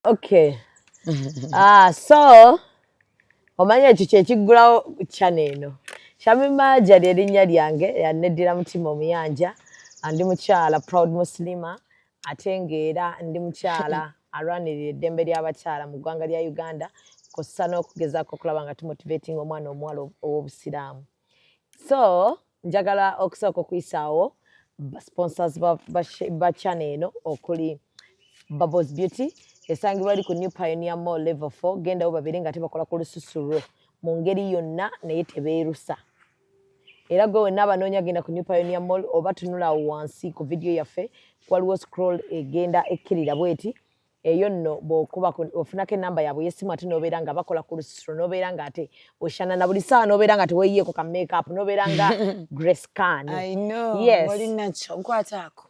Okay. Ah, so omanyi ekyo kyekiggulawo channel eno. Shamima Jali erinnya lyange, yaneddira mutima omuyanja. Ndi mukyala proud muslima, ate ng'era ndi mukyala alwanirira eddembe ly'abakyala mu ggwanga lya Uganda, kw'ossa n'okugezaako okulaba nga tumotivating omwana omuwala ow'obusiraamu. So njagala okusooka okuyisaawo sponsors ba channel eno, okuli Bubbles Beauty, esangibwa eri ku New Pioneer Mall level 4. Gendawo babeere nga tebakola ku lususu lwo mu ngeri yonna, naye tebeerusa. Era gwe wenna abanoonya, genda ku New Pioneer Mall oba tunula awo wansi ku vidiyo yaffe, waliwo scroll egenda ekkirira bweti. Eyo nno bw'okuba ofunako enamba yaabwe y'essimu, ate n'obeera nga bakola ku lususu, n'obeera nga ate oshanana buli ssaawa, n'obeera nga teweeyiyeeko ka makeup, n'obeera nga Grace Khan. I know. Yes. Oli nakyo nkwataako.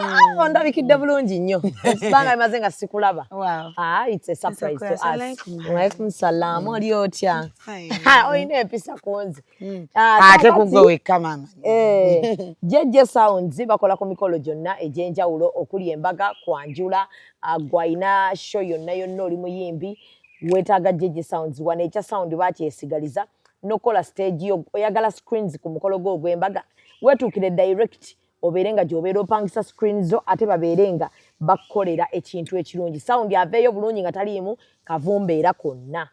Ah, ondabikidde bulungi nnyo, kubanga bimaze nga sikulaba. Wow. Ah, it's a surprise to us. Assalamu. Walaikum salam. Oli otya? Fine. Olina empisa ku nze. Ah, ate kakati- kugwe wekka, maama. Eh, JJ Sounds bakola ku mikolo gyonna egy'enjawulo, okuli embaga, kwanjula, gwalina show yonna yonna, oli muyimbi, weetaaga JJ Sounds. Wano ekya sound bakyesigaliza n'okukola stage yo, oyagala screens ku mukolo gwo ogw'embaga, weetuukire direct, obeere nga gy'obeera opangisa screen zo, ate babeere nga bakukolera ekintu ekirungi, sound aveeyo bulungi nga taliimu kavumbeera konna.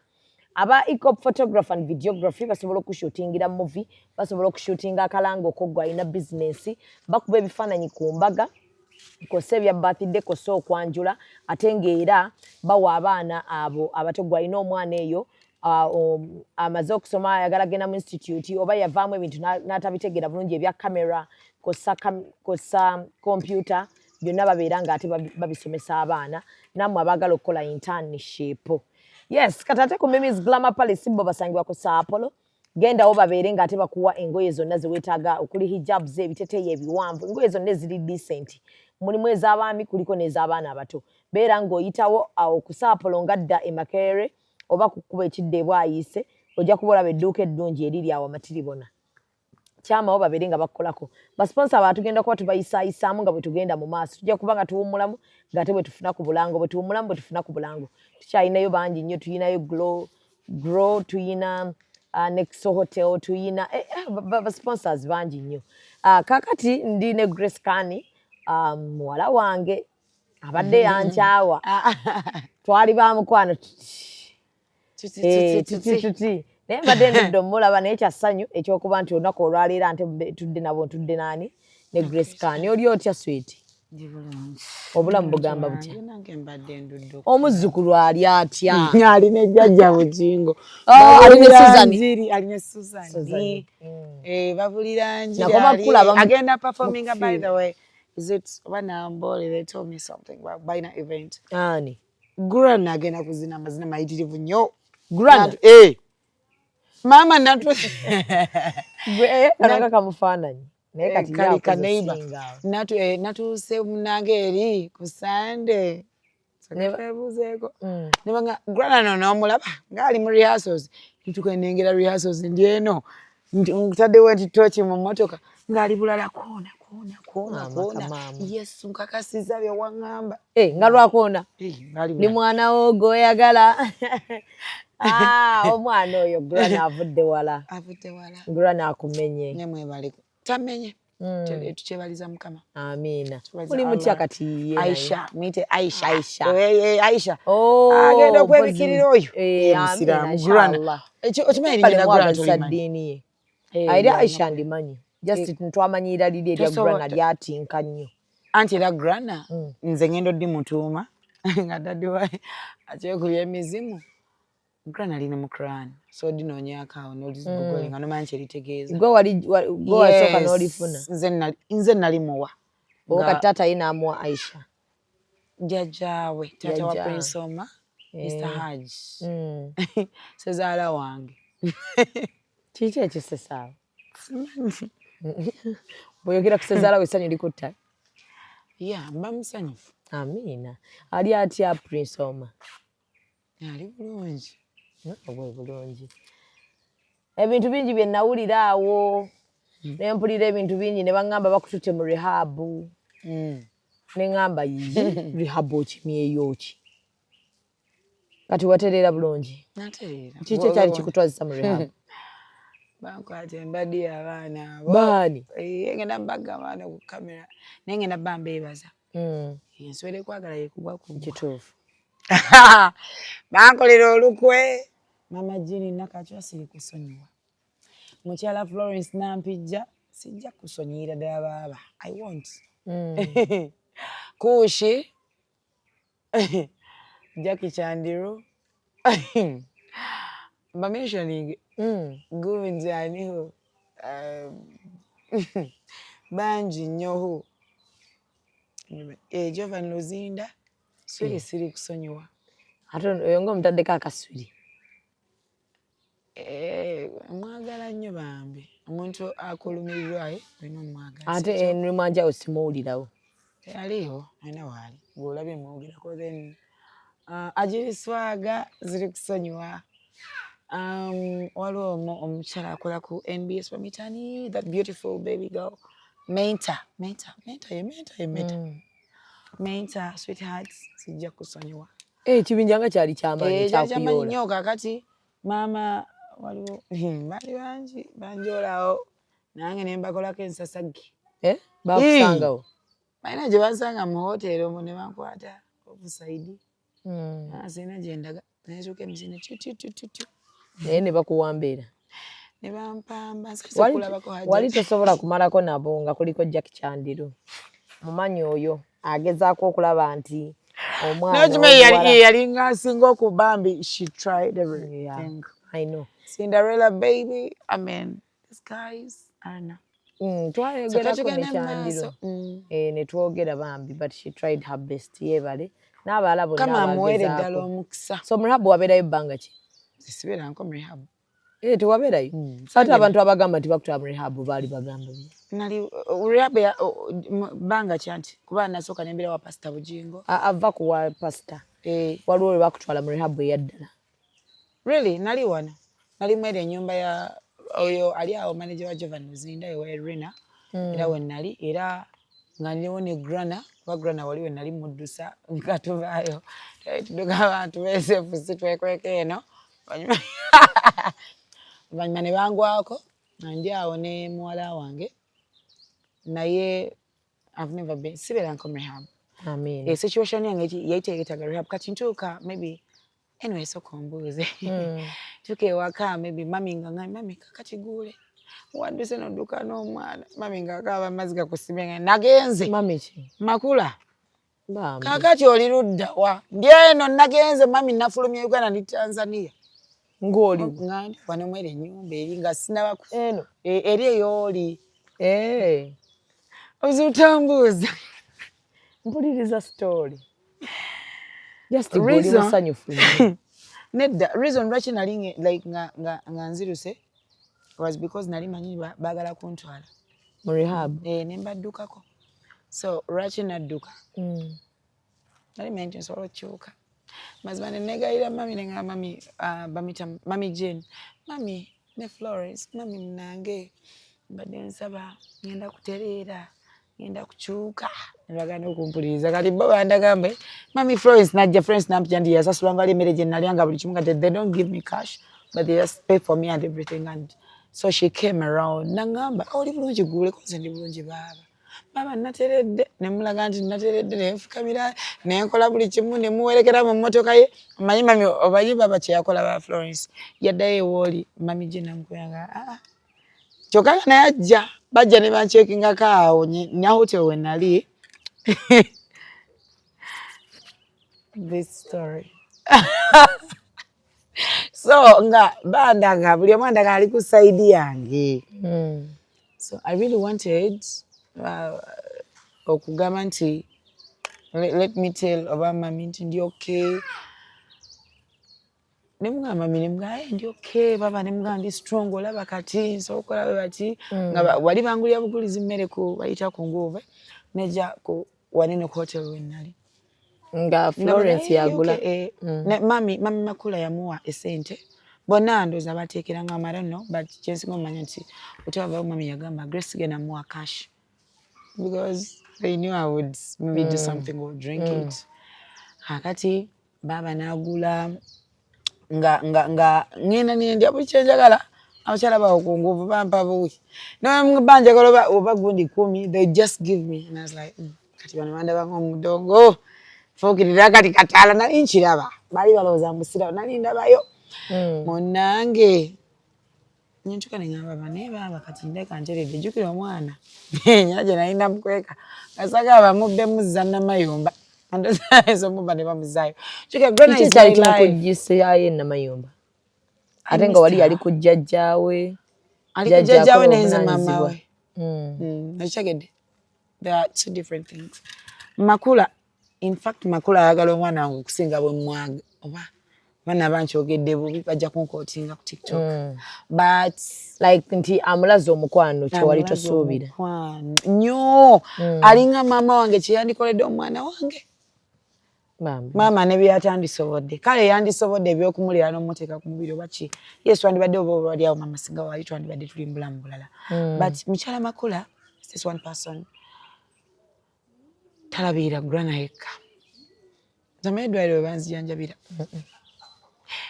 Aba Ecop Photography and Videography basobola okushootingira movie, basobola okushootinga akalango ko gwalina bizinensi, bakuba ebifaananyi ku mbaga, kw'ossa ebya birthday, kw'ossa okwanjula, ate ng'era bawa abaana abo abato. Gwalina omwana eyo amaze okusoma, ayagala genda mu institute, oba yavaamu ebintu n'atabitegeera bulungi ebya camera kw'ossa computer, byonna babeera ng'ate babisomesa abaana. Nammwe abaagala okukola internship, yes. Kati ate ku Mimis Glamour Palace, bo basangibwa ku Saapolo. Gendawo babeere ng'ate bakuwa engoye zonna ze weetaaga, okuli hijabs, ebiteteeyi ebiwanvu, engoye zonna eziri decent. Mulimu ez'abaami, kuliko n'ez'abaana abato. Beera ng'oyitawo awo ku Saapolo nga dda e Makerere oba ku kkubo ekidda e Bwayiise, ojja kuba olaba edduuka eddungi eriri awo amatiribona kyamawo, babeere nga bakukolako. Basponsor ba tugenda kuba tubayisaayisaamu nga bwe tugenda mu maaso. Tujja kuba nga tuwummulamu ng'ate bwe tufuna ku bulango, bwe tuwummulamu bwe tufuna ku bulango. Tukyalinayo bangi nnyo, tuyinayo Glow Grow, tuyina Nexo Hotel, tuyina basponsors bangi nnyo. Kaakati ndi ne Grace Khan, muwala wange abadde yankyawa. Twali ba mukwano tuti tuti tuti, naye mbadde ndudde omulaba, naye kyassanyu ekyokuba nti olunaku olwaleero ante tudde nabo, ntudde naani, ne Grace Khan. Oli otya, sweet? Ndi bulungi. Obulamu bugamba butya? Nange mbadde ndudde. Omuzzukulu ali atya? Ali ne jjajja Bugingo. Oh, ali ne Susan. Njiri, ali ne Susan. Susan. Eh, babulira njiri. Nakoma kulaba agenda performinga mu by the way. Is it oba Nambole, they told me something about balina event. Ani? Gran agenda kuzina amazina mayitirivu nnyo. Gran? Eh. Maama natu Kananga kamufaananyi, naye kati ye kali akoze ka neighbor. singa awo. Natu natuuse munange eri ku Sunday. Twebuuzeeko. Nebanga Grana no n'omulaba ng'ali mu rehearsals. Ntuuka nengera rehearsals, ndi eno. Ntaddewo nti toki mu mmotoka ng'ali bulala koona koona koona Maama koona. kamaama. Yesu, nkakasizza bye waŋŋamba. Eh, nga lwakoona. Eh, ng'ali Ni bulala. mwana wo gw'oyagala. Ah, omwana oyo Grana avudde wala. Avudde wala. Grana akumenye. Ne mwebale. Tamenye. Tukyebaliza Mukama. Amiina. Tubaza Muli mutya Allah. kati ye naye? Aisha, muyite Aisha. Aisha. Eh, eh, Aisha. Oh, Agenda okwebikirira oyo. Eh, Ye musiraamu. amiina, Grana. inshallah. Okimanyi Kale erinnya lya Grana mwagazisa tolimanyi? ddiini ye. Eh, Era Grana. Aisha ndimanyi. Just twamanyira liri erya Grana lyatinka nnyo. Anti era Grana nze ngenda oddimutuuma nga daddy wa akyekubya emizimu. Grana liri mu Quran. So odinoonyaako awo n'oligooglinga nga nomanyi kyeritegeeza. Gwe wali gwe wasooka Yes. n'olifuna. Nze nali muwa. Oba kati taata ye n'amuwa Aisha. Jjajjaawe, taata wa Jjajja. Prince Omar, Mr. Hajj. Sezaala wange. Kiki ekisesa awo? Bw'oyogera ku sezaala we essanyu likutta. Yeah, mba musanyufu. Amiina. Ali atya Prince Omar? Ali bulungi. Obwe bulungi. Ebintu bingi bye nawulira awo. Ne mpulira ebintu bingi ne baŋŋamba bakututte mu rehab. Ne ŋŋamba, yiyi, rehab okimyeyo ki? Kati watereera bulungi? Natereera. Kiki ekyali kikutwazisa mu rehab? Bankwata embadi abaana abo. Baani? Ngenda mbagga abaana ku kamera, naye ngenda bba mbeebaza. Enswera ekwagala yekugwa ku Kituufu. Bankolera olukwe. Mama Jini Nakacwa, siri kusonyiwa. Mukyala Florence Nampijja, sijja kusonyiyira ddala baaba. I won't. Kushi Jackie Chandiru bamentioning. Gunzi aniho, bangi nnyo. Jovan Luzinda, siri siri kusonyiwa. Ate oyo nga omutaddeko akaswiri. Mwagala nnyo bambi, omuntu akulumirirwa olina omwagala. Ate Henry Mwanjawo simuwulirawo. Teyaliiwo, alina waali ng'olabye mwogerako. Then agiriswaga ziri kusonyiwa. Waliwo omukyala akola ku NBS, bamuyitani, that beautiful baby girl, Menta, Menta, Menta, ye Menta, ye Menta. Menta sweetheart, sijja kusonyiwa. Ekibinja nga kyali kyamaanyi. Kyali kyamaanyi Kyakuyoola. nnyo. Kakati maama, waliwo bali bangi banjoolawo, nange ne mbakolako ensasagge. Eh, bakusangawo? Balina gye bansanga mu hoteeri omwo ne bankwata offside. Sirina gye ndaga, nenzuuka emisinde tyu. Naye ne bakuwambeera. Ne bampamba nsoose okulabako Hajji. Wali tosobola kumalako nabo nga kuliko Jackie Chandiru, mumanyi oyo agezaako okulaba nti omwana N'okimanyi omuwala- yalinga asinga okubambi, she tried everything. Yeah, I know. Cinderella baby, I mean, these guys, I don't know. Twayogerako So ne katugende mu Chandiru. maaso. Ne twogera bambi, but she tried her best, yeebale n'abalala bonna Kama amuweere ddala abagezaako. omukisa. So mu rehab wabeerayo bbanga ki? Sibeera nko mu rehab. Tewabeerayo? Ate abantu abagamba nti bakutwala mu rehab baali bagamba biki? Nali rehab ya bbanga ki? Anti kuba nasooka nembeera wa Pastor Bujingo. Ava ku wa pastor. Eh, waliwo lwe bakutwala mu rehab eyaddala. Really, nali wano, nali mweri ennyumba ya oyo ali awo, manager wa Jovan Luzinda, ewa Erina. Era we nali, era nga ndiwo ne Grana, kuba Grana wali we nali muddusa nga tuvaayo, twali tudduka abantu besefusi, twekweka eno. Oluvannyuma ne bangwako nga ndi awo ne muwala wange, naye I've never been, sibeera nko mu rehab. Amin. Situation yange yali teyetaaga rehab. Kati ntuuka, maybe, anyway, sooka ombuuze. Tuuka ewaka, maybe mami nga ngambye, "Mami, kakati guule wadduse n'odduka n'omwana." Mami nga akaaba amazzi gakusibye nga nagenze. Mami ki? Makula. Bambi. "Kakati oli ludda wa?" "Ndi eno, nagenze mami, nafulumya Uganda, ndi Tanzania." Ng'oli Nga ndi wano mweri ennyumba eri nga sinaba eno? Eri eyooli. Obuzibu tambuuza. Mpuliriza story, just gwe oli musanyufu nnyo. Nedda, reason lwaki nali like nga nziruse was because nali manyi baagala kuntwala mu rehab. Eh, ne mbaddukako. So lwaki nadduka? Nali manyi nti nsobola okukyuka. Mazima ne negayira mami, ne ngamba mami, bamita mami Jane, mami ne Florence, "Mami munange, mbadde nsaba, ngenda kutereera, ngenda kukyuka." Ne bagaana okumpuliriza. Kati bo bandagambe mami Florence najja, Florence nampita nti yasasulanga ali emmere gye nalyanga buli kimu, nga they don't give me cash but they just pay for me and everything. And so she came around nangamba, "Oli bulungi guuleko?" "Nze ndi bulungi baaba, baaba nateredde." Nemulaga nti nateredde, nenfukamira, nenkola buli kimu, nemuwerekera mu mmotoka ye. Omanyi mami, omanyi baba kyeyakola ba Florence, yaddayo ewooli mami gye namukuyanga, aa kyokka nga naye ajja, bajja ne bancheckingako awo nya hotel we nali. This story, so nga bandaga, buli omu andaga ali ku side yange. So I really wanted okugamba nti let me tell oba mami nti ndi okay. Nemugamba mami, nemugamba, "Hey, ndi okay baba." Nemugamba, "Ndi strong, olaba kati nsobola okukola bwe bati." Nga wali bangulira bugulizi mmere ku bayita ku nguuve, nejja ku wanene ku hotel we nali. Nga Florence yagula? Okay, mami, mami Makula yamuwa esente bonna, ndowooza bateekeranga, I don't know, but kyensinga omumanya nti otwavayo mami yagamba Grace genda muwa cash because they knew I would maybe do something or drink it. Kakati baaba n'agula Nga ŋŋenda nendya buli kyenjagala. Abakyala bawo ku nguvu bampa buwi, neba njagala oba gundi 10, they just give me, and I was like, kati bano bandaba ng'omudongo fuukirira kati kataala. Nali nkiraba, baali balowooza mbusiraba, nali ndabayo. Munnange, nentuka neŋamba, banaye baaba, kati ndeka nteredde. Jjukira omwana nyina gye nalina mukweka nga sagala bamubbe muzza Namayumba, omubba ne bamuzaayo. Kiki kyali kimukuggisaayo Namayumba, ate nga wali yali ku jjajjaawe? Ali ku jjajjaawe, nenze maama we. Okitegedde? There are two different things. Makula, in fact, Makula ayagala omwana wange okusinga bwe mwaga. Oba baana nkyogedde bubi, bajja kunkootinga ku TikTok, but like nti amulaze omukwano kyewali tosuubira. Nnyo. Alinga maama wange kyeyandikoledde omwana wange. Maama ne byeyatandisobodde, kale yandisobodde ebyokumulira n'omuteeka ku mubiri oba ki. Yes, twandibadde oba obali awo maama singa wali, twandibadde tuli mu bulamu bulala. But mukyala Makula, this one person talabirira Grana yekka. Nzamanyi eddwaliro we banzijanjabira,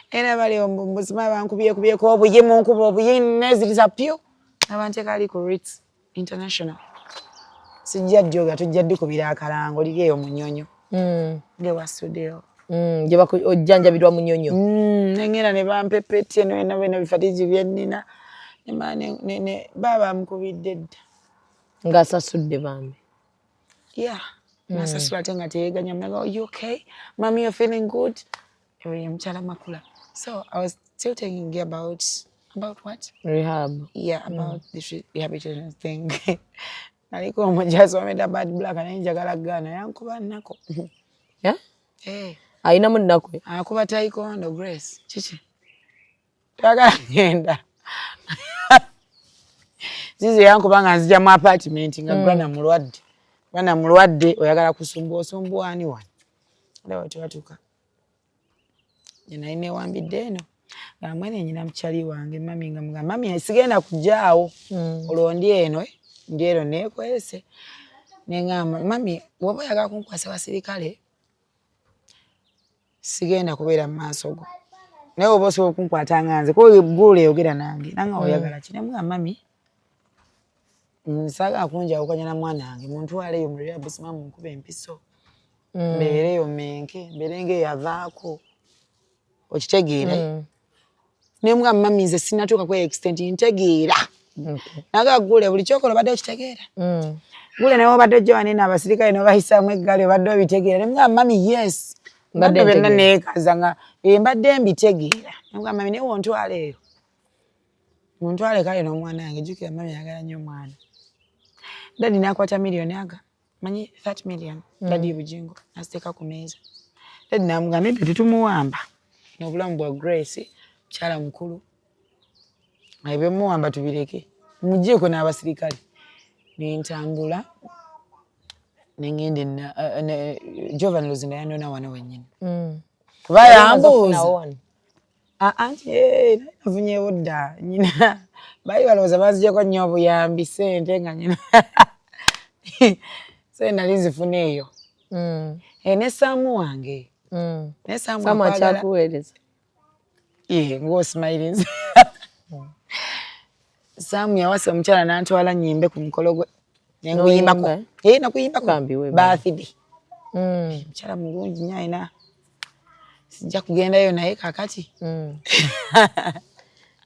era bali muzima bankubyekubyeko obuyi munkuba obuyi neziriza pyu, nabanteeka ali ku Ritz International. Sijja jjoga, tujja ddikubira akalango, liri eyo Munyonyo. Ngewasuddeyo. Ojjanjabirwa Munyonyo? Nengenda ne bampepeti eno eno bino bifatigi byennina, baaba mukubidde dda. Ng'asasudde bambi. Yeah, nasasula ate nga teyeganya. Mnaga, "You okay, mami? You're feeling good?" Oyo mukyala Makula. So I was still taking about what? Rehab. Yeah, about this rehabilitation thing. Naliko omujazi wameda Bad Black, naye njagala gaana yankuba nnako. Yeah? Eh. Ayinamu nnaku. Akuba taekwondo. Grace, kiki toyagala ngenda zize yankuba nga nzija mu apartment nga Grana mulwadde. Grana mulwadde, oyagala kusumbuwa, osumbuwa ani wano? Olaba tewatuuka gye nali newambidde eno nga mwene nyina mukyali wange mami, nga mugamba, "Mami, sigenda kujjaawo." Olwo ndi eno, ndi eno neekwese, neŋŋamba, "Mami, bw'oba oyagala kunkwasa basirikale, sigenda kubeera mu maaso go, naye oba osobola okunkwata nga nze kuba gula eyogera nange nanga oyagala ki?" Nemugamba, "Mami, nsaagala kunjawukanya na mwana wange, muntwaleeyo mu rehab, sima munkuba empiso, mbeereyo menke, mbeere ngaeyavaako." Okitegeera? Nemugamba, "Mami, nze sinatuuka ku extent, ntegeera." Naga, "Gule, buli kyokola obadde okitegeera? Gule, naye obadde ojja wanene abasirikale nobayisaamu eggaali, obadde obitegeera?" Nemugamba, "Mami, yes." Mbadde Mbadde byonna ntegeera. Neekaza nga mbadde mbitegeera. Nemugamba, "Mami, naye wontwala eyo, muntwale kale n'omwana wange." Jjukira mami ayagala nnyo omwana. Daddy n'akwata miliyoni aga manyi 30 million. Daddy Bujingo naziteeka ku meeza. Daddy namugamba, "Nedda, tetumuwamba n'obulamu bwa Grace, mukyala mukulu, ebyomuwamba tubireke, mugyeko n'abasirikale." Nentambula nengenda Jovan Luzinda yanona wano wennyini kuba yambuuza. Anti nafunyewo dda nyina, baali balowooza banzigyeko nnyo obuyambi, sente nga nyina sente nali nzifuna eyo. Ne Saamu wange, ne Saamu. Saamu. Akwagala. Akyakuweereza? Ye ng'osimayirinze. Saamu yawasa omukyala n'antwala nnyimbe ku mukolo gwe, nenguyimbako. N'oyimba? Eh, nakuyimbako. Bambi we. Birthday. Mukyala mulungi nnyo, alina sijja kugendayo naye kakati.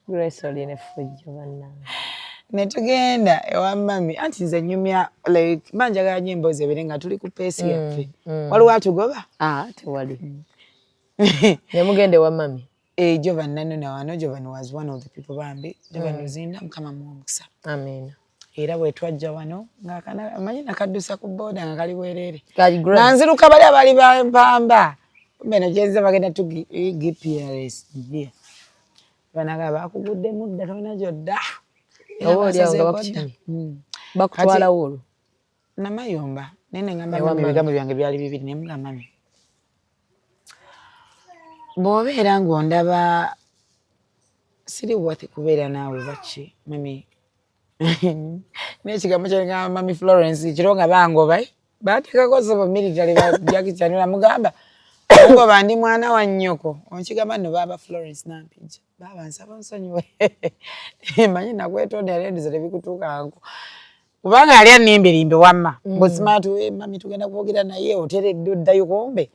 Grace, olina effujjo bannange. Ne tugenda ewa mami, anti nze nyumya like mba njagala nnyo emboozi ebeere nga tuli ku pace yaffe. Waliwo atugoba? Ah, tewali. Ne mugenda ewa mami. Eh, Jovan nanona wano. Jovan was one of the people. Bambi Jovan Luzinda, Mukama muwa omukisa. Amiina. Era bwe twajja wano nga manyi nakaddusa ku booda nga kali bwereere. Kali Nga Grace. nziruka, bali abaali bampamba kumbe nokyeza bagenda tu GPRS banaga bakuguddemu dda, tolina gyodda. Era Oba oli awo nga basazeeko dda. bakukimye. Bakutwalawo olwo? Namayumba, naye neŋŋamba Ewa mami mami. Ebigambo byange byali bibiri. Nemugamba, "Mami, bw'obeera ng'ondaba siri worth kubeera naawe, baki mami?" N'ekigambo kyengamba mami Florence kiro nga bangoba, eh, bateekako sebo military bajakichanula, mugamba Ngoba ndi mwana wa nnyoko, onkigamba nno baaba Florence Nampijja, baaba nsaba onsonyiwe, manyi nakwetondera endizo tebikutuukanko, kubanga yali annimbirimbe wamma mbu smart we mami tugenda kwogera naye oteredde oddayo, kumbe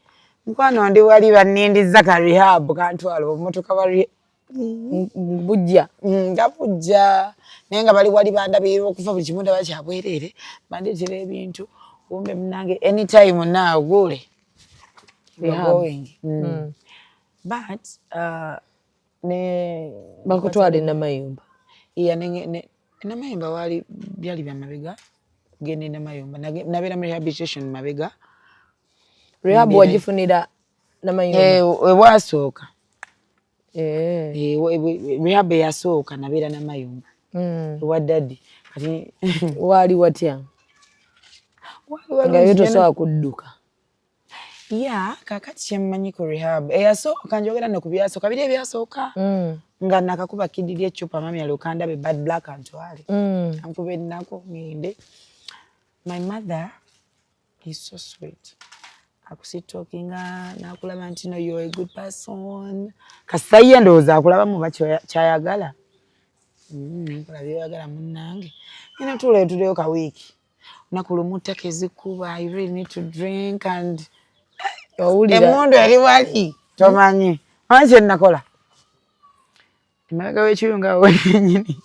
mukwano ndi wali bannindiza ka rehab kantwala obumotoka bwa Bujja. Nga bujja, naye nga bali wali bandabirira okuva buli kimu ndaba kyabwereere, bandeetera ebintu, kumbe munange anytime now gule going. But ne Bakutwala enamayumba? Yeah, Namayumba waali byali bya mabega kugenda enamayumba. Nabeera mu rehabilitation mabega. Rehab wagifunira Namayumba? Eh, webwasooka. Eh. Eh, rehab eyasooka nabeera Namayumba ewa daddy kati. Waali watya nga yo tosobola kudduka? Ya, kakati kyemmanyi ku rehab eyasooka, njogera no ku byasooka biri ebyasooka, nga nakakuba kidiri ecupa, mami alyoka ndabe bad black antwale, ankuba ennaku ngende. My mother is so sweet, akusitokinga nakulaba nti no, you're a good person. Kasita ye ndowooza akulabamu ba kyayagala. Nkola byoyagala munnange, ngenda tuula tuleyo kawiiki, olunaku lumu ttaka ezikuba, you really need to drink and Owulira emmundu eri wali tomanyi. Omanyi kyenakola? Emabega w'ekiyungu awo wennyini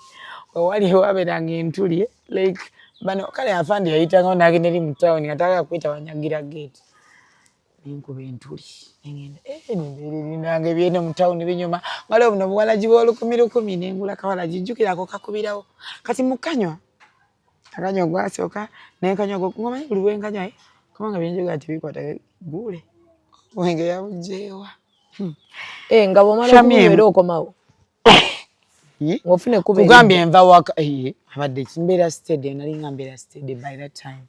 wewali ewabeeranga entuli, like bano kale afandi yayitangawo nagenda eri mu tawuni nga tagala kuyita wanyagira gate, nenkuba entuli nengenda nembeera ebyeno mu tawuni binyuma, waliwo buno buwalagi bw'olukumi lukumi, nengula kawalagi, jjukirako kakubirawo kati mukanywa akanywa gwasooka nenkanywa ngomanyi buli bwenkanywa kubanga byenjogera tebikwata guule wenge yabugjeewa. Eh, nga bwomala okunywera okomawo ng'ofuna ekkubo. Kugambye nva waka, abadde mbeera steady, nali nga mbeera steady by that time.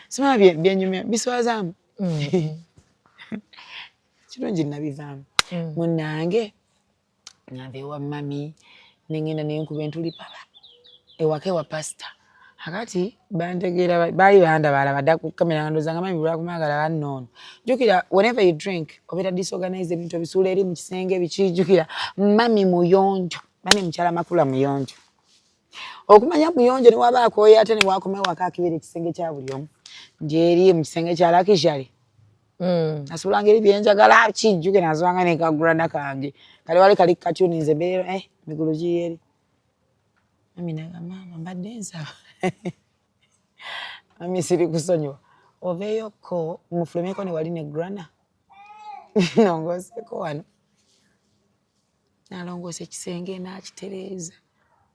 Simala byenyumya biswazaamu, kirungi nabivaamu. Munnange nga nva ewa mami nengenda nenkuba entuli paba ewaka ewa pasita. Akati bantegeera, baali bandaba alaba dda ku kamera nga ndowooza nga mami lwakumagala bannoono. Jjukira, whenever you drink obeera disorganized, ebintu ebisuula eri mu kisenge biki. Jjukira mami muyonjo, mami mukyala Makula muyonjo, okumanya muyonjo newaba akooye ate newakoma waka akibera ekisenge kya buli omu ndyeri mu kisenge kya luxury. Nasulanga eri byenjagala kijjuke, nasulanga nekagurana kange kale wali kali katuni, nze mbeera migulu giri eri. Mami naga, maama mbadde nsaba mami siri kusonyiwa oveeyoko mufulumyeko ne wali ne grana nongooseko wano, nalongoosa ekisenge nakitereeza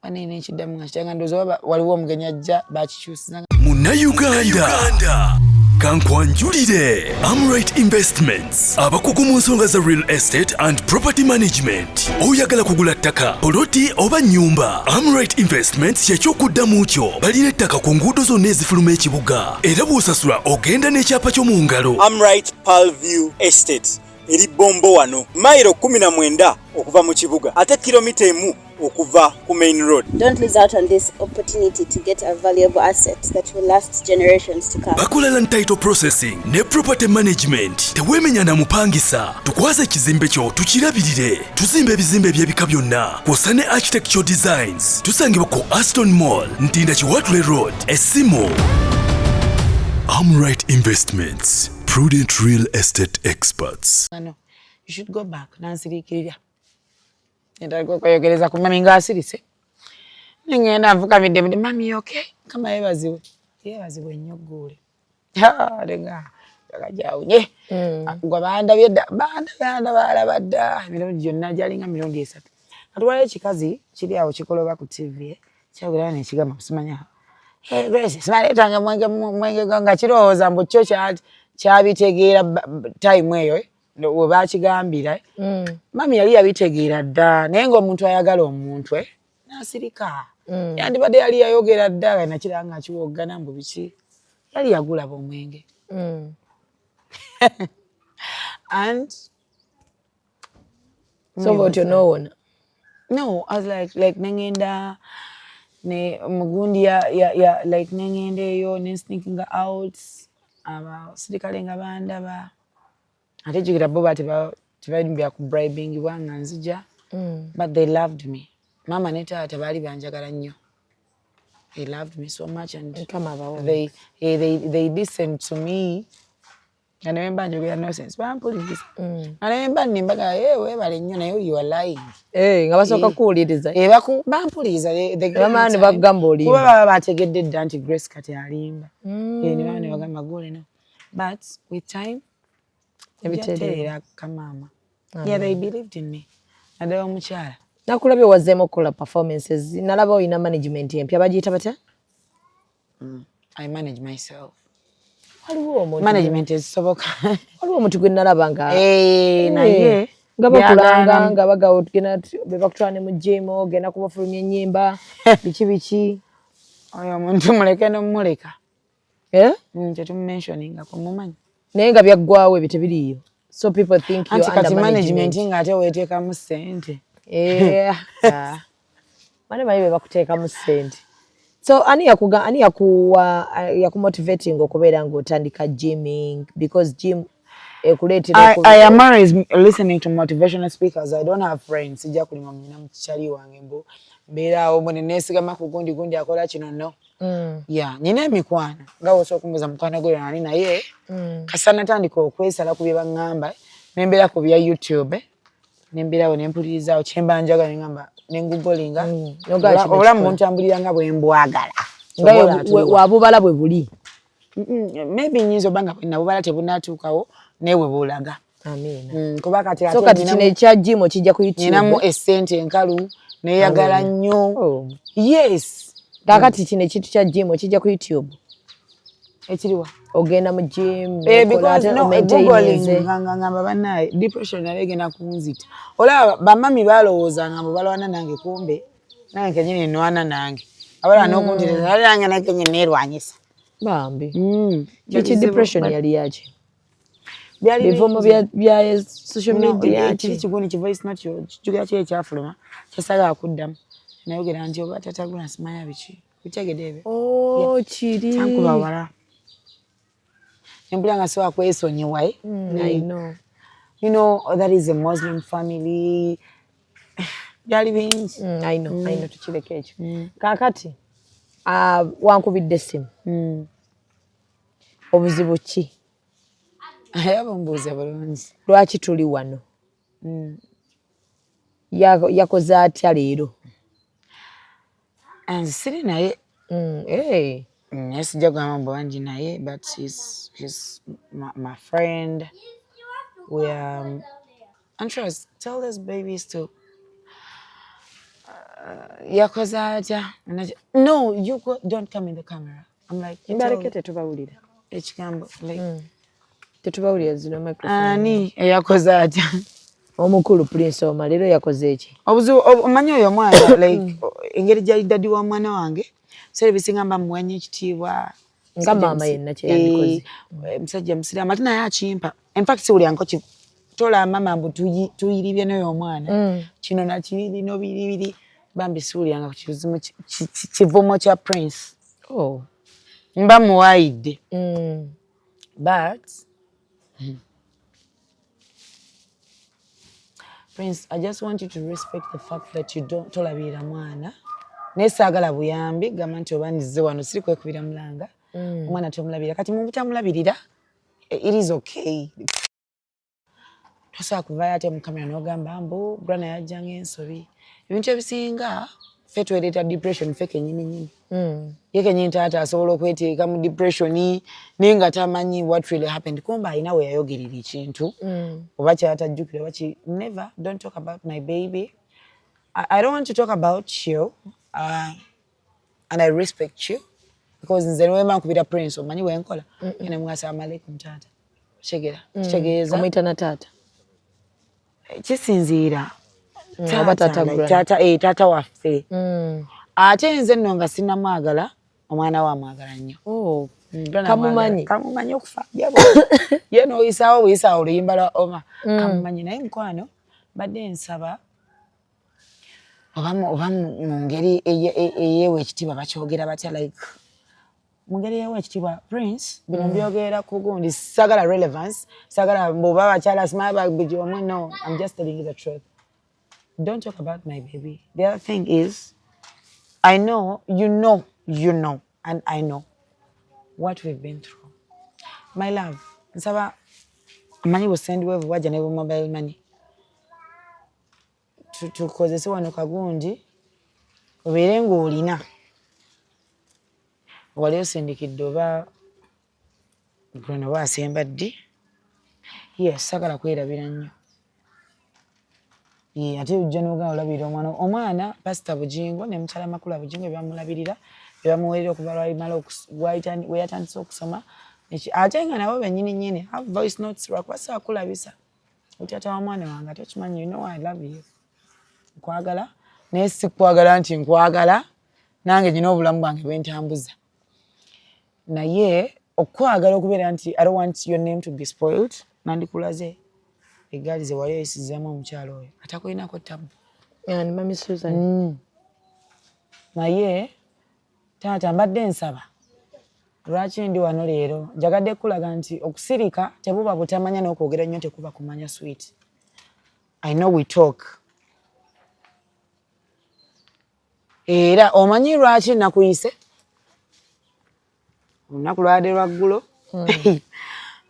banene ekiddamu nga kitanga ndowooza oba waliwo omugenyi ajja bakikyusiza. Munnayuganda, kankwanjulire Amright Investments, abakugu mu nsonga za real estate and property management. Oyagala kugula ttaka, poloti oba nnyumba? Amright Investments kyekyokuddamu kyo. Balina ettaka ku nguudo zonna ezifuluma ekibuga, era bw'osasula ogenda n'ekyapa kyo mu ngalo. Amright Palview Estate eri Bombo wano, mayiro 19 okuva mu kibuga, ate kilomita 1 okuva ku main road. Don't lose out on this opportunity to get a valuable asset that will last generations to come. Bakola land title processing ne property management. Teweemenya na mupangisa, tukwaze ekizimbe kyo tukirabirire. Tuzimba ebizimbe eby'ebika byonna kw'ossa ne architectural designs. Tusangibwa ku Aston Mall, Ntinda, Kiwatule Road. Essimu. Amright Investments, prudent real estate experts. No, you should go back. Nansiriikirira entandika okweyogereza ku mami ng'asirise, nengenda nfukamidde mudi, mami okay, kama yeebazibwe, yeebazibwe nnyo gguule lenga akajawunye gwa bandabye dda, bandabye baalaba dda emirundi gyonna gyalinga mirundi 3. Kati waliwo ekikazi kiri awo kikoloba ku TV kyogera nekigamba simanya Grace simaleetanga mwenge mwenge, nga kirowooza mbu kyo kyabitegeera time eyo we bakigambira. Mami yali yabitegeera dda, naye ng'omuntu ayagala omuntu n'asirika. Yandibadde yali yayogera dda nga nakiraba nga kiwoggana mbu biki, yali yagulaba omwenge and So bwotyo n'owona? No, I was like nengenda ne mugundi ya like nengenda eyo ne sneaking out, abasirikale nga bandaba. Ate jjukira bo ba tebali ku bribingibwa nga nzija, but they loved me. Maama ne taata baali banjagala nnyo. They loved me so much and Mukama abawe. they listened to me, nga ne bwe mba njogera nonsense bampuliriza, nga ne bwe mba nnimbaga, "Eh, weebale nnyo, naye you are lying." Eh, nga basooka kuwuliriza. Eh, bampuliriza. Bamala ne bakugamba olimba. Kuba baba bategedde dda nti Grace kati alimba. Eh, ne baba ne bagamba gole no, but with time Ebitereera. ebitereera kamaama. Yeah, they believed in me, naddala omukyala. Nakulabye wazzeemu okukola performances, nalaba olina management empya, bagiyita batya? I manage myself. Waliwo omuntu Management ezisoboka. Waliwo omuntu gwe nalaba nga Eh, naye nga bakulanga byagaana. Nga bagawo tugenda be bakutwala ne mu gym, ogenda kubafulumya ennyimba, biki biki. Oyo omuntu muleke nomuleka. Eh? Tetumumentioningako, mumanyi. Naye nga byaggwawo, ebyo tebiriiyo, so people think Anti you're kati under management management. Ng'ate weeteekamu ssente. Eh, ah. Bane manyi be bakuteekamu ssente. So ani yakuga, ani yakuwa, yakumotivating okubeera ng'otandika gymming? Because gym ekuleetera I am always listening to motivational speakers. I don't have friends. Sijja kulima mnyina mukyali wange mbu mbeeraawo mbu ne neesigama ku gundi gundi akola kino, no. Yeah, nina emikwano nga wosobola okumbuuza mukwano gwe ani, naye kasita natandika okwesala ku bye baŋŋamba ne mbeera ku bya YouTube, ne mbeerawo ne mpulirizaawo kyemba njagala, ne ŋŋamba ne ngugolinga. N'ogamba kino Obulamu kikola. buntambulira nga bwe mbwagala. Nga Sobola atuwa. wabubala bwe buli. Maybe nyinza oba nga bwe nabubala tebunatuukawo, naye bwe bulaga. Amiina. Kuba kati So ate kati kino ekya gym okijja ku nyinamu YouTube? Essente enkalu neyagala nnyo. Oh. Yes. Kaakati kino ekintu kya gym okijja ku YouTube? Ekiriwa? Ogenda mu gym Eh, okola because ate no, omaintaininze. googling nga ngamba bannaye depression nayo egenda kunzita. Olaba bamami balowoozanga mbu balwana nange, kumbe nange kenyini nwana nange, abalala n'okuntereza, ate nange naye kenyini neerwanyisa. Bambi. Byali Kiki, depression yali yaki? Byali Bivumo bingi. bya social No, media? Kiri Ki? Kigundi ki voice note kijjukira ki ekyafuluma kyesagala kuddamu, nayogera nti oba tatagula simanya biki, kutegedde ebyo. Oh, kiri. Kyankuba wala, nempulira nga siwa kwesonyiwa, eh? I know. You know that is a Muslim family, byali bingi. I know, I know, tukireke ekyo. Kaakati wankubidde essimu, obuzibu ki? Aye bumbuuze bulungi. Lwaki tuli wano? Yakoze atya leero? Nze siri naye. Eh. Naye sijja kugamba mbu bangi naye, but he's my friend. We are and trust, tell those babies to yakoze atya. No, you go, don't come in the camera. I'm like, you tell Mbaleke, tetubawulira. Ekigambo like Tetubawulira, zino microphone. Ani eyakoze atya? Omukulu Prince Omar leero yakoze eki? Obuzibu omanyi oyo omwana, like engeri gyali daddy wa mwana wange, biseera ebisinga mba muwanya ekitiibwa. Nga maama yenna kye yandikoze. Eh, musajja musiraamu ate naye akimpa. In fact siwulyanko tola mama mbu tuyiribye n'oyo omwana, kino nakibiri nobiribiri, bambi siwulyanga ku kivumo kya Prince. Oh. Mba muwayidde, but Prince, I just want you to respect the fact that you don't tolabirira mwana, naye saagala buyambi. Gamba nti oba nzize wano siri kwekubira mulanga. Omwana tomulabirira, kati mu butamulabirira, it is okay. Tosobola kuvayo ate mu kamera n'ogamba mbu Grana yajjanga ensobi. Ebintu ebisinga ffe twereeta depression ffe kennyini nyini. Ye kennyini taata asobola okweteeka mu depression naye nga tamanyi what really happened. Kumba alina we yayogerera ekintu oba kyatajjukira oba ki. Never, don't talk about my baby. I don't want to talk about you, and I respect you because nze niwemba nkubira Prince, omanyi wenkola ene mwasa amalaikum taata, kitegeera kitegeeza. Omuyita na taata? Kisinziira. Oba taata like, Grana. Taata, eh, taata waffe. Ate nze nno nga sinnamwagala, omwana we amwagala nnyo. Oh. Grana Kamumanyi. amwagala. Kamumanyi okufa ye n'oyisaawo buyisaawo oluyimba lwa Oma, kamumanyi. Naye mukwano badde nsaba oba mu ngeri eyeewa ekitiibwa bakyogera batya, like Mu ngeri ewa ekitiibwa Prince, bino mbyogera ku gundi, sagala relevance, sagala mbuba bakyala simaba buli omu. No, I'm just telling you the truth. Don't talk about my baby. The other thing is, I know you know, you know, and I know what we've been through, my love. Nsaba, amanyi bu Sendwave bwajja ne bu mobile money, tukozese wano kagundi obeere ng'olina wali osindikidde oba guno oba asemba ddi. Yes, sagala kwerabira nnyo. Ye, ate ojja n'ogamba olabirira omwana. Omwana Pasita Bugingo ne mukyala Makula Bugingo bebamulabirira, bebamuwerera okuva lwalimala we yatandise okusoma. Ate nga nabo bennyini nnyini have voice notes, lwakuba saakulabisa otyata wa mwana wange. Ate okimanyi, you know I love you, nkwagala, naye si kwagala nti nkwagala nange nyina obulamu bwange bwentambuza, naye okwagala okubeera nti I don't want your name to be spoiled. Nandikulaze eggaali ze wali oyisizaamu omukyalo oyo atakulinako tabu. And Mami Susan. Naye taata, mbadde nsaba, lwaki ndi wano leero, njagadde kulaga nti okusirika tebuba butamanya, n'okwogera nnyo tekuba kumanya. Sweet, I know we talk. Era omanyi lwaki nakuyise olunaku lwadde lwaggulo?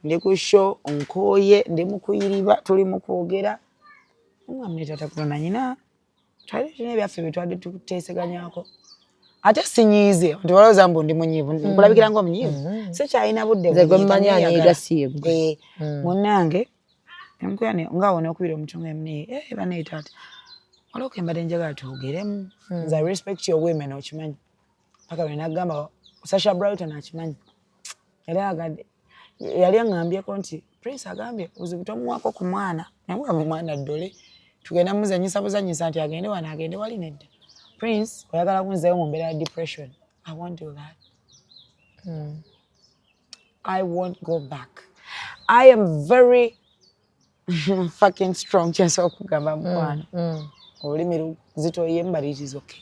Ndi ku show, nkooye, ndi mu kuyiriba, tuli mu kwogera omwami tata kulona nyina, twali tulina ebyaffe bye twadde tuteeseganyako. Ate sinyiize nti walowooza mbu ndi munyiivu, nkulabikira nga omunyiivu. Sikyalina budde. Nze gwe mmanyi anyiiga si ye ggwe. Eh, munnange enkuya nga wona okubira omutunga emune, eh, banaye taata, waliwo ke mbadde njagala twogeremu. Nze I respect your women, okimanyi, paka lwe nagamba Sasha Brighton akimanyi. Era agadde yali aŋŋambyeko nti Prince agambye obuzibu tomuwaako ku mwana, naye waba omwana ddole tugenda muzanyisa buzanyisa nti agende wano agende wali. Nedda Prince, oyagala kunzayo mu mbeera ya depression. I won't do that. I won't go back. I am very fucking strong. Kyensobola okugamba, mukwano, olulimi luzitoyemu, but it is okay.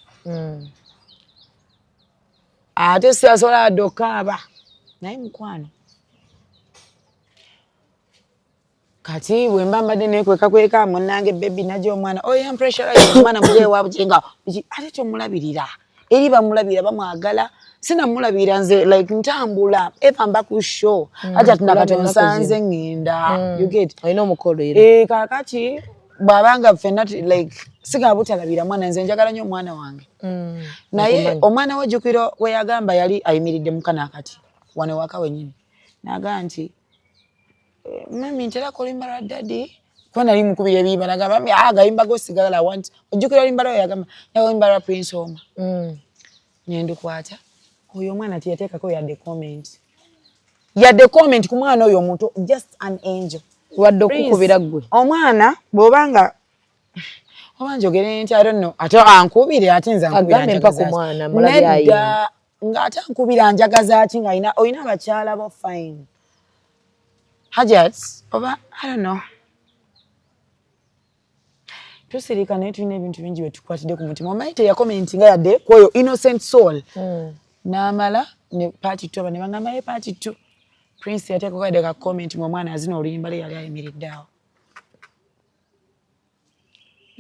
Ate siasobola wadde okaaba, naye mukwano, kati bwe mba mbadde nekwekakweka munnange baby najja omwana oyo yampressurize, omwana muzeeyi wa Bugingo ate tomulabirira, eri bamulabirira, bamwagala, sinamulabirira nze. Like ntambula eva mba ku show, ate atinakati onsanze ŋŋenda, you get? Olina omukolo era. Eh, kaakati bw'abanga ffenna like sigala butalabira mwana, nze njagala nnyo omwana wange, naye omwana we jjukiro we yagamba yali ayimiridde mukana akati wano waka wennyini, n'agamba nti, "Eh, mami, ntera kulimba lwa daddy, kuba nali mukubira ebiyimba." Nagamba, "Mami, ah, gayimba go sigala want ojjukira oluyimba lwayo?" Yagamba, "Nyaga oluyimba lwa Prince Omar." Nendukwata. Oyo omwana teyateekako yadde comment, yadde comment ku mwana oyo omuntu, just an angel. Wadde okukubira ggwe. Omwana bw'obanga oba njogere nti I don't know, ate ankubire, ate nze ankubira Agambe mpa ku njagaza ki? mwana, mulabye. Nedda, Ayimba. ng'ate ankubira njagaza ki, ng'alina olina abakyala bo fine. Hajat oba I don't know, tusirika naye tulina ebintu bingi bye tukwatidde ku mutima. Omanyi teyakomentinga yadde kwoyo innocent soul. N'amala ne part two, aba ne bagamba ye part two, Prince yateekako yadde ka comment ng'omwana azina oluyimba lwe, yali ayimiridde awo.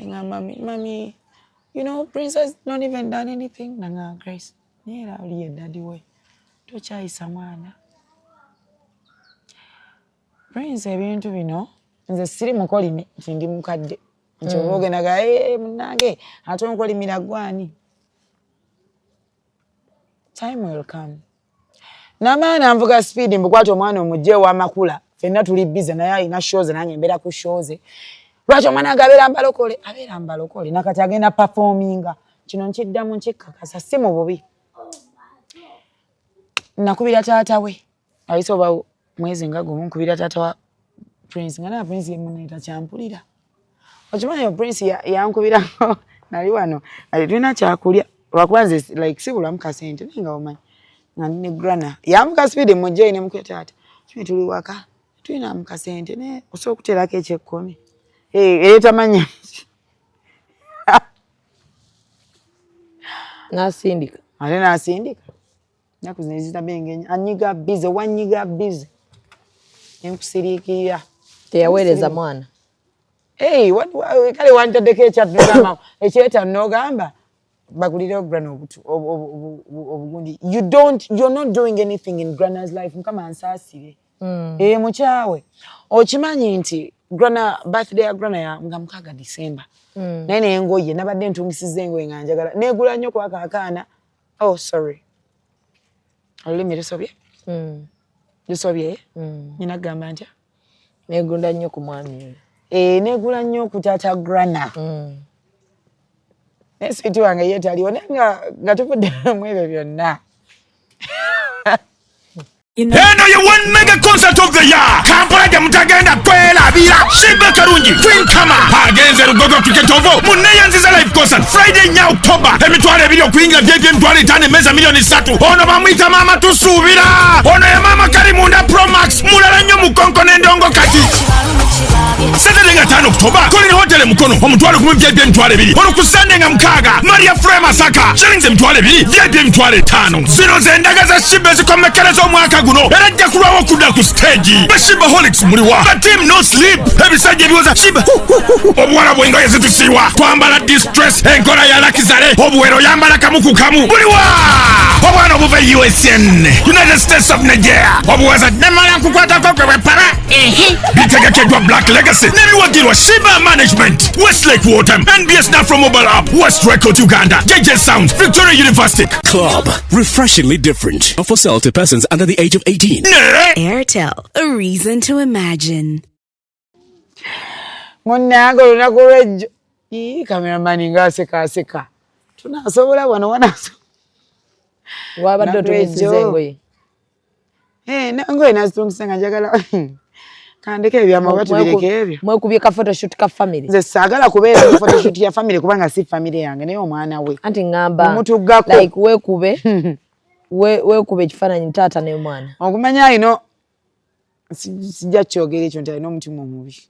Nga mami, mami, you know Prince has not even done anything. Nanga Grace, naye era oli ye daddy we, tokyayisa mwana Prince ebintu bino. Nze siri mukolimi nti ndi mukadde nti oba ogendaga, "Eh, munnange, ate onkolimira gwani?" Time will come. Namaana nvuga speed mbukwata omwana omugye ewamakula, ffenna tuli busy, naye alina shows, nange mbeera ku shows. Lwaki omwana wange abeera mbalokole, abeera mbalokole nakati agenda performinga? Kino nkiddamu nkikkakasa, si mu bubi. Nakubira taata we ayise oba mwezi nga gumu, nkubira taata wa Prince nga naa Prince yemuneeta kyampulira. Okimanyi Prince yankubirako, nali wano ati tulina kyakulya, lwakuba nze like sibulamu kasente, naye nga omanyi nga ndi ne grana yanvuga speed mujje ne mukubira, "Taata, kimwe tuli waka tulinamu kasente, naye osobola okuteerako ekyekkomi?" Eh, era tamanya. N'asindika. Ate n'asindika. Ennaku zino ezitabenga anyiga busy, wanyiga busy, nenkusiriikirira. Teyaweereza mwana. Hey, kale wantaddeko ekyatugamba ekyetaano n'ogamba bagulirewo Grana obugundi. You don't, you're not doing anything in Grana's life. Mukama ansaasire. Eh, mukyawe okimanyi nti Grana, birthday ya Grana ya nga 6 December. Naye nengoye nabadde ntungisiza engoye nga njagala negula nnyo kwaka akaana. Oh, sorry, olulimi lusobye. Lusobye. Nyina gamba ntya? Negunda nnyo ku mwami oyo. Eh, negula nnyo ku taata Grana. Naye sweet wange ye taliwo, naye nga tuvudde mu ebyo byonna. Eno ye one mega concert of the year, Kampala gye mutagenda kwerabira. Sheebah Karungi, Queen Kama agenze Lugogo Cricket Oval mu Neyanziza live concert, Friday 4 October. 20,000 okuyingira, VIP 50,000, emmeeza 3 million. Ono bamuyita Maama Tusuubira. Ono ye Maama Kalimunda Promax, mulala nnyo mu konko n'endongo. Kati Saturday nga 5 October, Colin Hotel Mukono, 10,000, VIP 20,000. Olwo ku Sunday nga 6, Maria Frema Masaka, shillings 20,000, VIP 50,000. Zino ze ndaga za Sheebah ezikomekkereza omwaka guno, era ajja kulwawo okudda ku stage. Ba Sheebaholics muliwa? Ba team no sleep, ebisajja ebiwoza Sheebah, obuwala bw'engoye zitusiiwa, twambala distress, enkola ya luxury, obuwero yambala kamu ku kamu, buliwa? Obwana obuva USN, United States of Nigeria, obuwaza nemala nkukwatako gwe bwepara. Bitegekeddwa Black Legacy nebiwagirwa Sheebah Management, Westlake Water, NBS Nafro Mobile App, West Record Uganda, JJ Sound, Victoria University. Club. Refreshingly different. Not for sale to persons under the age of 18. Ne Airtel, a reason to imagine. Munnange, olunaku lwejjo, ii, cameraman ng'asekaaseka, tunasobola wano wanaso. Wabadde Lunaku otungisiza lwejjo. engoye. Eh, engoye nazitungisa nga njagala kandeke ebyama oba tubireke ebyo. Mwekubye ka photoshoot ka family. Nze saagala kubeera mu photoshoot ya family kubanga si family yange, naye omwana we Anti ŋŋamba Mumutuggako. like weekube weekube ekifaananyi taata n'omwana. Okumanya alina, sijja kyogera ekyo nti alina omutima omubi,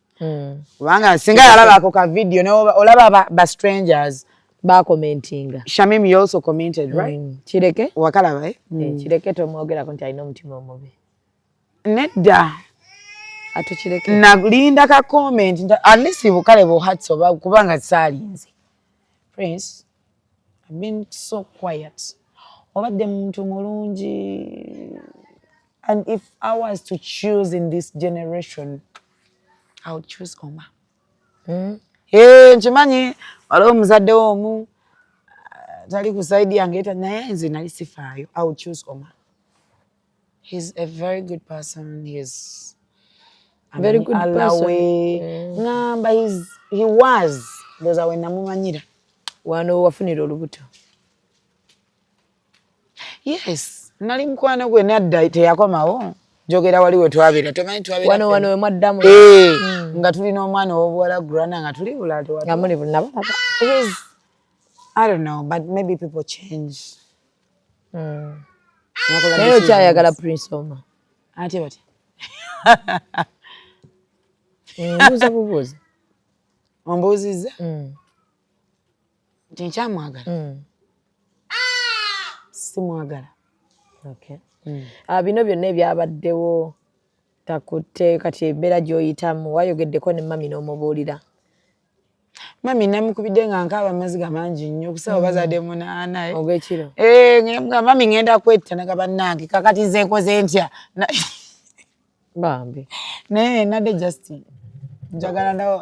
kubanga singa yalabako ka video ne olaba ba strangers Bakomentinga. Shamim, you also commented, right? Kireke. Wakalaba, eh? Eh, kireke, tomwogerako nti alina omutima omubi. Nedda. Atukireke. Nalinda ka comment at least bukale buhats oba kubanga saalinze. Prince, I've been so quiet, obadde muntu mulungi, and if I was to choose in this generation, I would choose Oma. Eh, nkimanyi waliwo omuzadde wo omu tali ku side yange eta, naye nze nali sifaayo. I would choose Oma. He's a very good person. He's Very good Allah person. We ngamba he was, ndowooza we namumanyira. Wano wafunira olubuto? Yes, nali mukwano gwe nadda, teyakomawo. Njogera wali we twabeera, tomanyi twabeera Wano ffenna. Wano we mwaddamu? Eh, nga tulina omwana ow'obuwala Grana, nga tuli bulala Nga muli nabalaba. I don't know, but maybe people change. Nakola Naye decisions. okyayagala Prince Omar? Ate batya? Mbuuza bubuuzi. Ombuuzizza nti nkyamwagala? Simwagala. Okay. Ah, bino byonna ebyabaddewo takutte, kati embeera gy'oyitamu, wayogeddeko ne mami n'omubuulira? Mami namukubidde nga nkaaba amaziga mangi nnyo okusawo bazadde 8, eh. Ogw'ekiro? Eh, mami ngenda kwetta, naga bannange kakati nze nkoze ntya? Bambi. Naye nadde just njagala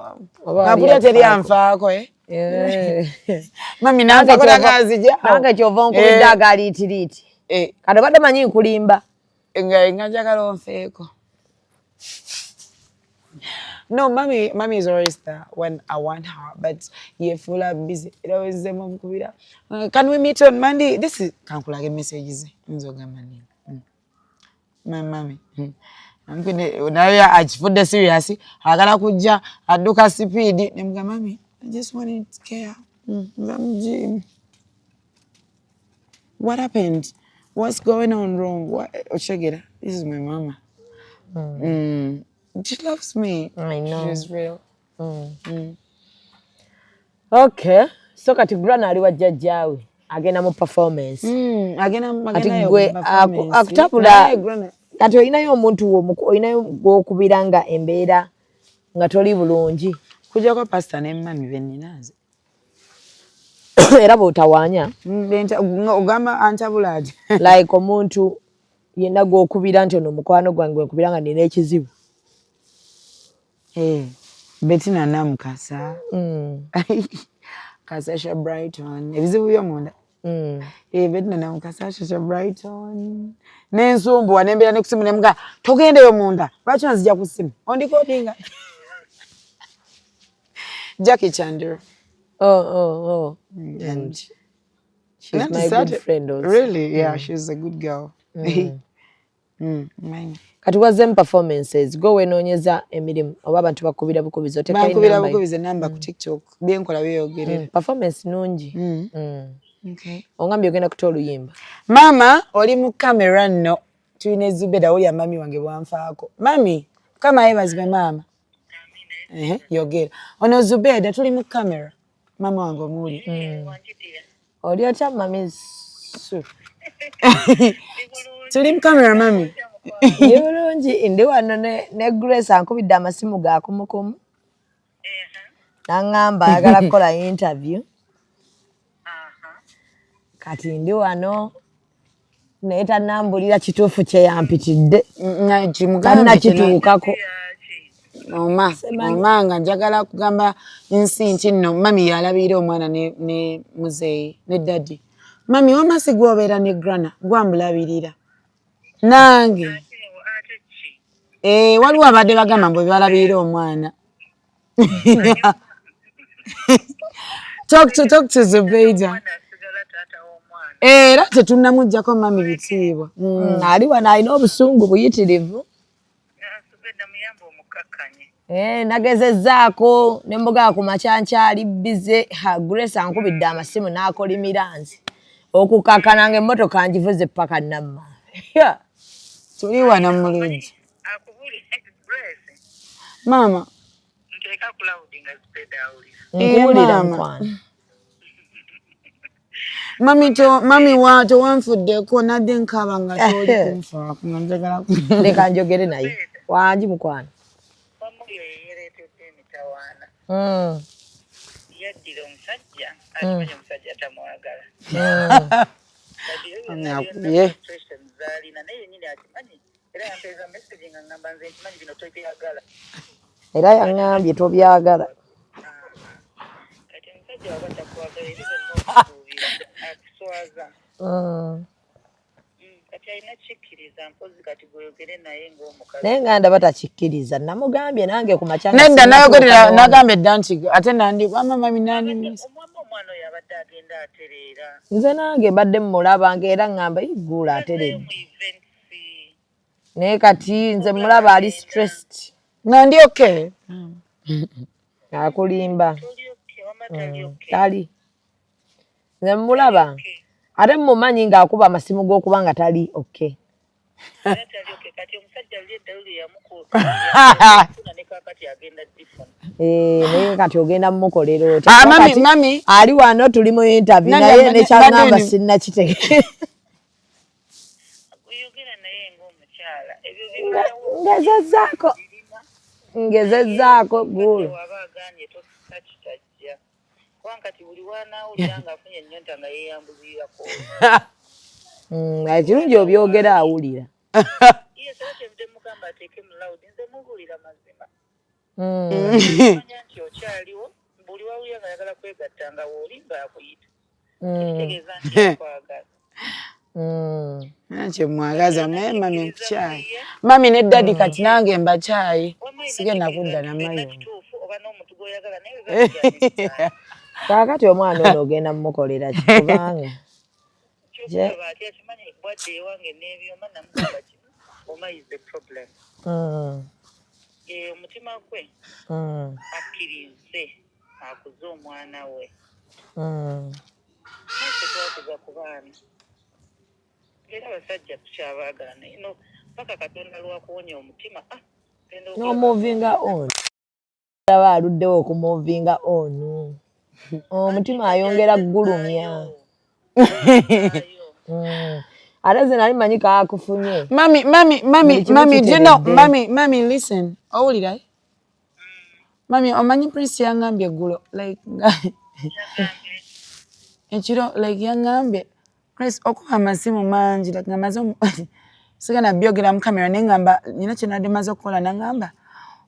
Oba wali ngampulira teri akufaako. anfaako, eh. Eh. Mami nanfaako nakazija. Nange kyova onkubidde agaliitiriiti, kati obadde manyi nkulimba. Nga njagala onfeeko. No, mommy, mommy is always there when I want her, but yefuula busy. Era wezzeemu omukubira. Can we meet on Monday? This is kankulage message ze. Nze ogamba nini? My mommy. Naye akifudde serious, agala kujja adduka speed. Ne mugamba, mami, I just wanted care. Nva mu gym. What happened? What's going on wrong? What? Okitegera? This is my mama. She loves me. I know. She's real. Okay, so kati Grana ali wa jjajjaawe, Agenda mu performance. Agenda Kati agendayo gwe mu performance. akutabula. Naye Kati olinayo omuntu wo olinayo gw'okubira nga embeera nga toli bulungi? Kujjako pasita ne mami bennina nze. Era bw'otawaanya. Ogamba antabula ati? Like omuntu yenna gw'okubira nti ono mukwano gwange gwenkubira nga nina ekizibu. Eh, Bettina Namukasa. Kasasha Brighton, ebizibu by'omunda. Eh, Bettina Namukasa, Shasha Brighton, nensumbuwa nembeera ne kusimu nemugaa togendeyo munda, lwaki onzija ku ssimu ondikodinga. Jackie Chandler. Oh. And She's Not my sad. good friend also. Really? Yeah, she's a good girl. Mine. Kati wazemu performances, gwe wenoonyeza emirimu oba abantu bakubira bukubizi? Otekayo Bankubira enamba yo? bukubiza enamba ku TikTok, byenkola byeyogerera. Performance nungi. Okay. Ongambye ogenda kuta oluyimba. Maama, oli mu kamera nno, tulina Zubeda. Wulya mami wange bwanfaako. Mami, Mukama yeebazibwe. Maama. Ehe, yogera. Ono Zubeda, tuli mu kamera. Maama wange omuwulira? Oli otya, mami Su? Tuli mu kamera, mami. Ndi bulungi, ndi wano ne Grace ankubidde amasimu ga kumukumu naŋŋamba ayagala kukola interview. Kati ndi wano naye tannambulira kituufu kye yampitidde. Tannakituukako. Oma oma nga njagala kugamba nsi nti nno mami yalabirira omwana ne muzeeyi ne daddy. Mami, wamma si gwobeera ne grana gwamulabirira nange? Eh, waliwo abadde bagamba mbu balabirira omwana. Talk to Zubeida. Era tetunnamuggyako mami bitiibwa. Ali wano alina obusungu buyitirivu. Eh, nagezezzaako ne mbugaa ku makya nkyali busy. Ha, Grace ankubidde amasimu n'akolimira nze okukakkana nga emmotoka ngivuze paka Namma. Tuli wano mu luggi, maama. Nkuwulira. Maama. Mukwano. Mami, to, mami wa towanfuddeko, nadde nkaba nga toli kunfaako nga njagala Leka njogere naye. Wangi, mukwano. Oyo yeyereetedde emitawaana. Yaddira omusajja, akimanyi omusajja tamwagala. Akubye. Frustration zaalina naye yennyini akimanyi, era yampeeza message nga ngamba nze nkimanyi bino tobyagala. Era yaŋŋambye tobyagala. Kati omusajja waba takwagala, eri byonna okusuubira akuswaza. Kati alina kikkiriza mpozi kati gweyogere naye ng'omukazi. Naye nga ndaba takikkiriza. Namugambye nange ku makya nga Nedda. sinnatuuka. Nayogerera. N'ono. Nagambye dda nti ate nandi wama mami nandi. Omwami, omwana oyo abadde agenda atereera. Nze nange mbadde mmulaba ng'era ŋŋamba igguula ateredde. Mu events. Naye kati nze mulaba ali stressed. Nga ndi okay. Akulimba. Toli okay, wama tali okay. Tali, nze mulaba ate mumanyi ng'akuba amasimu g'okuba nga tali okay. Era tali okay. Kati omusajja luli eddalu lye yamukufuna ne kaakati agenda difuna. Eh, naye kati ogenda mumukolera otya? Ah, Kuba mami, kati mami. ali wano tuli mu interview. Nandi Naye nekyaŋŋamba mbadde sinnakitegeera. Oyogera naye ng'omukyala, ebyo bibaawo. Ngezezzaako, ngezezzaako guulu. Waba aganye tosakitajja, kubanga kati buli wanaawulira ng'afunye ennyonta nga yeeyambulirako. Ekirungi obyogera awulira. Ye sera kyenvudde mugamba ateeke mu loud, nze mubuulira mazima. Manya nti okyaliwo, buli wawulira nga ayagala kwegatta nga woolimba akuyita, kitegeeza nti akwagala. Kyemwagaza naye mami nkukyayi, mami ne daddy. Kati nange mbakyayi, sigenda kudda namayo. Kituufu oba n'omuntu gw'oyagala naye bwe Kaakati omwana ono ogenda mumukolera ki? Kubanga kyokkulaba ati akimanyi bwadde ewange n'ebyoma namugamba kimu, oma is the problem. Eh, omutima gwe akkirize akuze omwana we. Naffe twakuza ku baana, era abasajja tukyabaagala, naye no paka Katonda lwakuwonya omutima. Ah, genda okulaba. N'omovinga on, aba aluddewo okumovinga on, omutima ayongera gulumya. Ate nze nali manyi kakufunye. Mami, mami, mami, mami, do you know, mami, mami, listen. Owulira? Mami, omanyi Prince yangambye eggulo, like, ekiro, like, yangambye, Prince, okuba amasimu mangi, like, nga maze, sigenda byogera mu kamera, naye ngamba, nina kye nadde maze okukola, nangamba,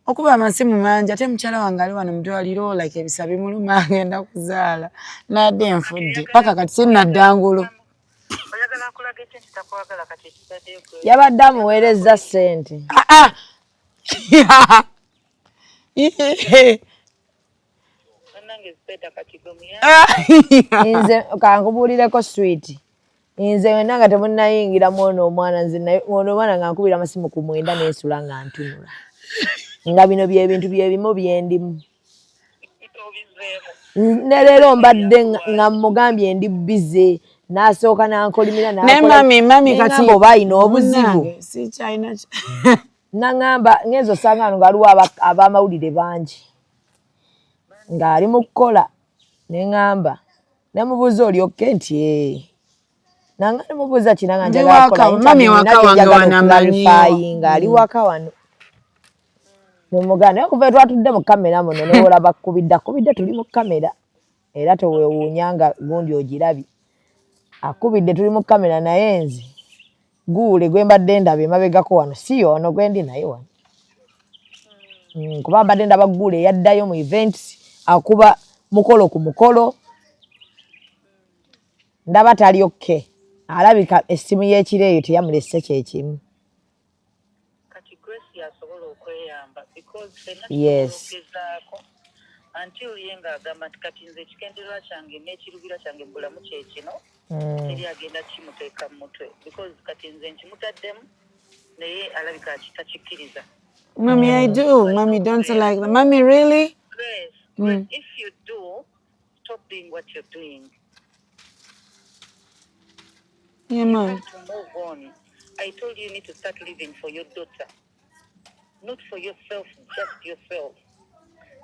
okuba amasimu mangi, ate mukyala wange ali wano mu ddwaliro, like, ebisa bimuluma, agenda kuzaala, nadde nfudde, paka kati sinnadda ngulu. Yabadde amuweerezza ssente. Nze kankubuulireko sweet. Nze wenna nga temunnayingira mu ono omwana, nze ono omwana nga nkubira amasimu ku 9 nensula nga ntunula. Nga bino byebintu byebimu byendimu. Ne leero mbadde nga mugambye ndi busy. Nasooka n'ankolimira n'akola. Mami, mami, kati oba alina obuzibu. Nangamba ngenzo osanga wano ng'aliwo ab'amawulire bangi. Ng'ali mu kukola ne ŋŋamba ne mubuuza oli okke nti ee. Nanga ne mubuuza kina nga njagala kukola interview njagala clarifying ali waka wano. Ne mugamba naye okuva twatudde mu kamera muno ne wolaba kubidde tuli mu kamera era toweewuunya nga gundi ogirabye. Akubidde tuli mu kamera naye nze guule gwe mbadde ndaba emabegako wano si ono gwe ndi naye wano. Kuba mbadde ndaba guule eyaddayo mu events akuba mukolo ku mukolo. Ndaba tali okay. Alabika essimu y'ekiro eyo teyamulese kyekimu. Kati Grace yasobola okweyamba because ffenna Yes. tugezaako until ye ng'agamba nti kati nze ekigendererwa kyange n'ekirubira kyange mu bulamu kye kino teri agenda kimuteeka mu mutwe because kati nze nkimutaddemu naye alabika takikkiriza. Mommy, I do. Mommy, don't like that. Mommy, really? Grace, Grace, if you do, stop doing what you're doing. Yeah, mom. You have to move on. I told you you need to start living for your daughter. Not for yourself, just yourself.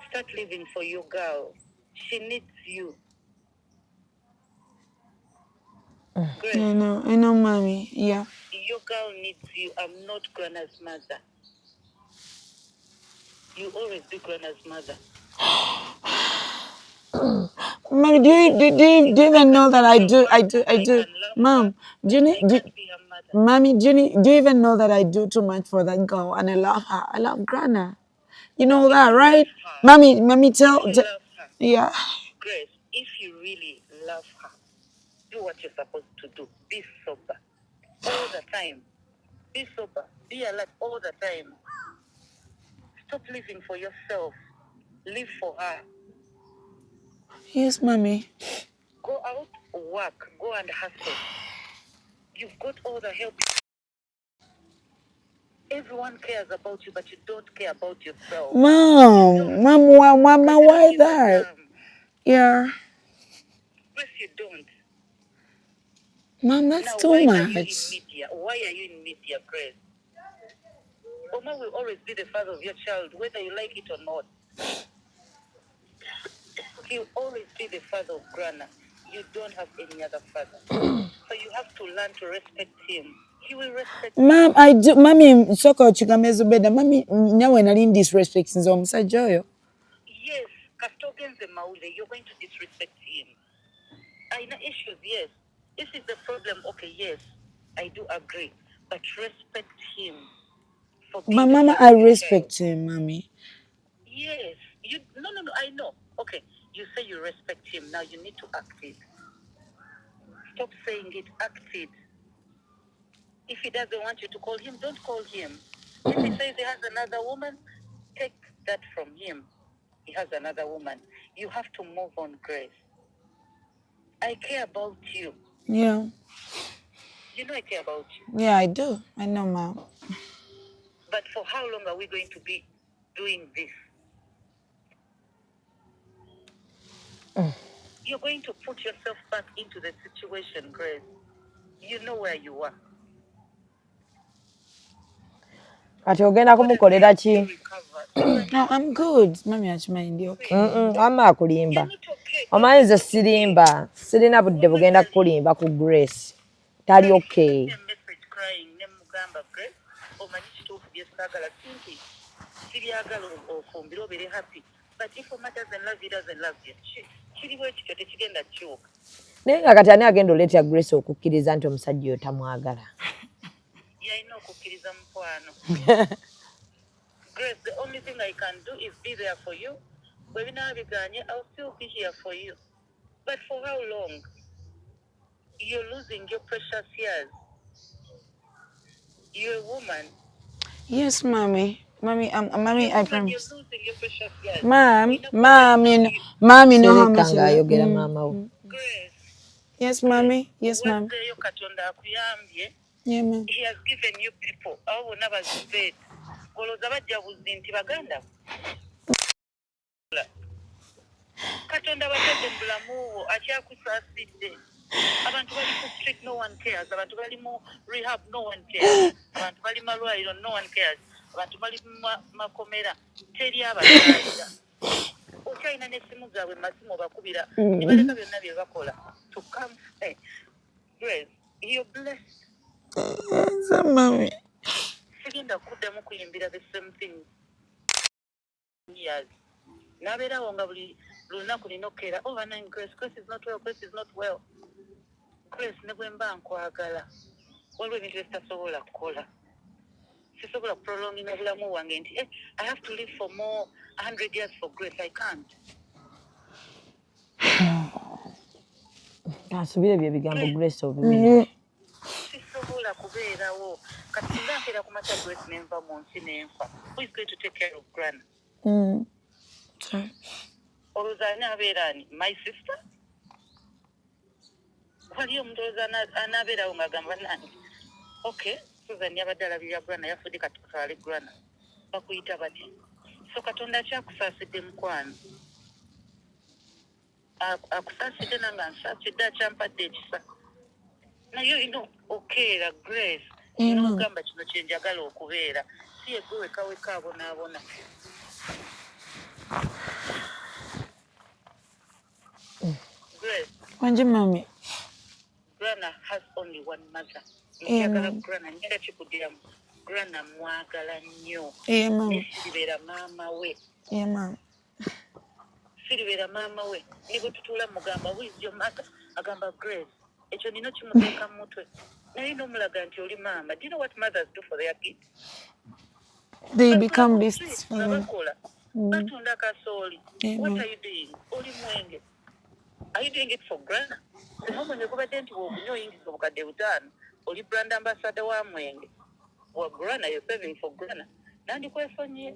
Start living for your girl. She needs you. Grace, I know, mommy. Yeah. Your girl needs you. I'm not Grana's mother. You always be Grana's mother. Mommy, do you even know that I do? Mom, Mommy, do you even know that I do too much for that girl and I love her? I love Grana. You know that, right? Mommy, mommy, tell. You love her. Yeah. Grace, if you really love her, do what you're supposed to do. Be sober all the time. Be sober. Be alert all the time. Stop living for yourself. Live for her. Yes, mommy. Go out, work, go and hustle. You've got all the help. Everyone cares about you, but you don't care about yourself. Mom, mom, why that? Yeah. Yes, you don't. Mom, that's now, too much. Why are you in media, Grace? Omar will always be the father of your child, whether you like it or not. He'll always be the father of Grana. You don't have any other father. So you have to learn to respect him. He will respect you. Mom, I do. Mommy, soko chigambe Zubeda. Mommy, nyawe nali disrespect nzo omusajja oyo. Yes, Kastogenze Maule, you're going to disrespect him. I know issues, yes. This is the problem, okay, yes. I do agree. But respect him. But Mama, I respect him, Mommy. Yes. You no, I know. Okay. You say you respect him. Now you need to act it. Stop saying it. Act it. If he doesn't want you to call him, don't call him. If he says he has another woman, take that from him. He has another woman. You have to move on, Grace. I care about you. Yeah. You know I care about you. Yeah, I do. I know, Mom. But for how long are we going to be doing this? You're going to put yourself back into the situation, Grace. You know where you are. Kati ogenda kumukolera ki? No, I'm good. Mami akimanyi ndi okay. Ama akulimba. Omanyi nze sirimba, sirina budde bugenda kukulimba ku Grace. Tali okay. Message crying ne mugamba, "Grace, omanyi kituufu byesaagala si nti sibyagala ofumbire obeere happy, but if Oma doesn't love you, doesn't love you." Kiri bwe kityo, tekigenda kukyuka. Naye nga kati ani agenda oleetera Grace okukkiriza nti omusajja oyo tamwagala? Yalina okukkiriza, mukwano. Grace, the only thing I can do is be there for you. Bwe binaaba biganye, I'll still be here for you, but for how long? You're losing your precious years. You're a woman. Yes, mommy. Mommy, mommy, I You're promise. losing your precious years. Mom, mom, you know, mom, you know how Sirika much. ng'ayogera maama wo. Grace. Yes, mommy. Yes, mom. Wazzeeyo, Katonda akuyambye. Yeah, ma'am. He has given you people. Abo bonna bazubeeti olowooza bajja buzi nti baganda bo. Katonda batadde mu bulamu bwo, akyakusaasidde. Abantu bali ku street, no one cares. Abantu bali mu rehab, no one cares. Abantu bali malwaliro, no one cares. Abantu bali mu makomera, teri abakyalira. Okyalina n'essimu zaabwe, masimu obakubira ne baleka byonna bye bakola to come. Hey, Grace, you're blessed. Yes, mommy. Sigenda kuddamu kuyimbira the same thing years n'abeerawo nga buli lunaku nina okukeera, "Oh, bannange, Grace, Grace is not well, Grace is not well." Grace, ne bwe mba nkwagala, waliwo ebintu byesitasobola kukola. Sisobola kuprolonginga bulamu bwange nti, eh, I have to live for more 100 years for Grace. I can't. Asubire ebyo ebigambo, Grace, obiwulire. Sisobola kubeerawo. Kati singa nkeera ku makya, Grace, nenva mu nsi nenfa, who is going to take care of Gran? Sorry. Olowooza ani abeera? Ani? My sister? Waliyo omuntu olowooza anaabeerawo ng'agamba, "Nange, okay, Susan yabadde alabirira Grana, yafudde, kati tutwale Grana"? Bakuyita batya? So Katonda akyakusaasidde, mukwano. Akusaasidde nange ansaasidde, akyampadde ekisa. Naye olina okeera, Grace, n'ogamba, "Kino kyenjagala okubeera." Si yegwe weka weka abonaabona. Grace. Wangi, mommy. Grana has only one mother. Yeah, Njagala ma'am. Grana, ngenda kikuddiramu. Grana mwagala nnyo. Yeah, ma'am. Naye siribeera maama we. Yeah, ma'am. Siribeera maama we. Ne bwe tutuula mugamba, "Who is your mother?" agamba, "Grace." Ekyo nina kimuteeka mu mutwe. Naye n'omulaga nti oli maama. Do you know what mothers do for their kids? They Bakola become ku beasts street for nga them. bakola. Batunda kasooli. Yeah, What ma'am. are you doing? Oli mwenge. Are you doing it for Grana? Singa omwenge gubadde nti bw'ogunywa oyingiza 5,000, oli brand ambassador wa mwenge. Wa Grana, you're saving for Grana. Nandikwesonyiye.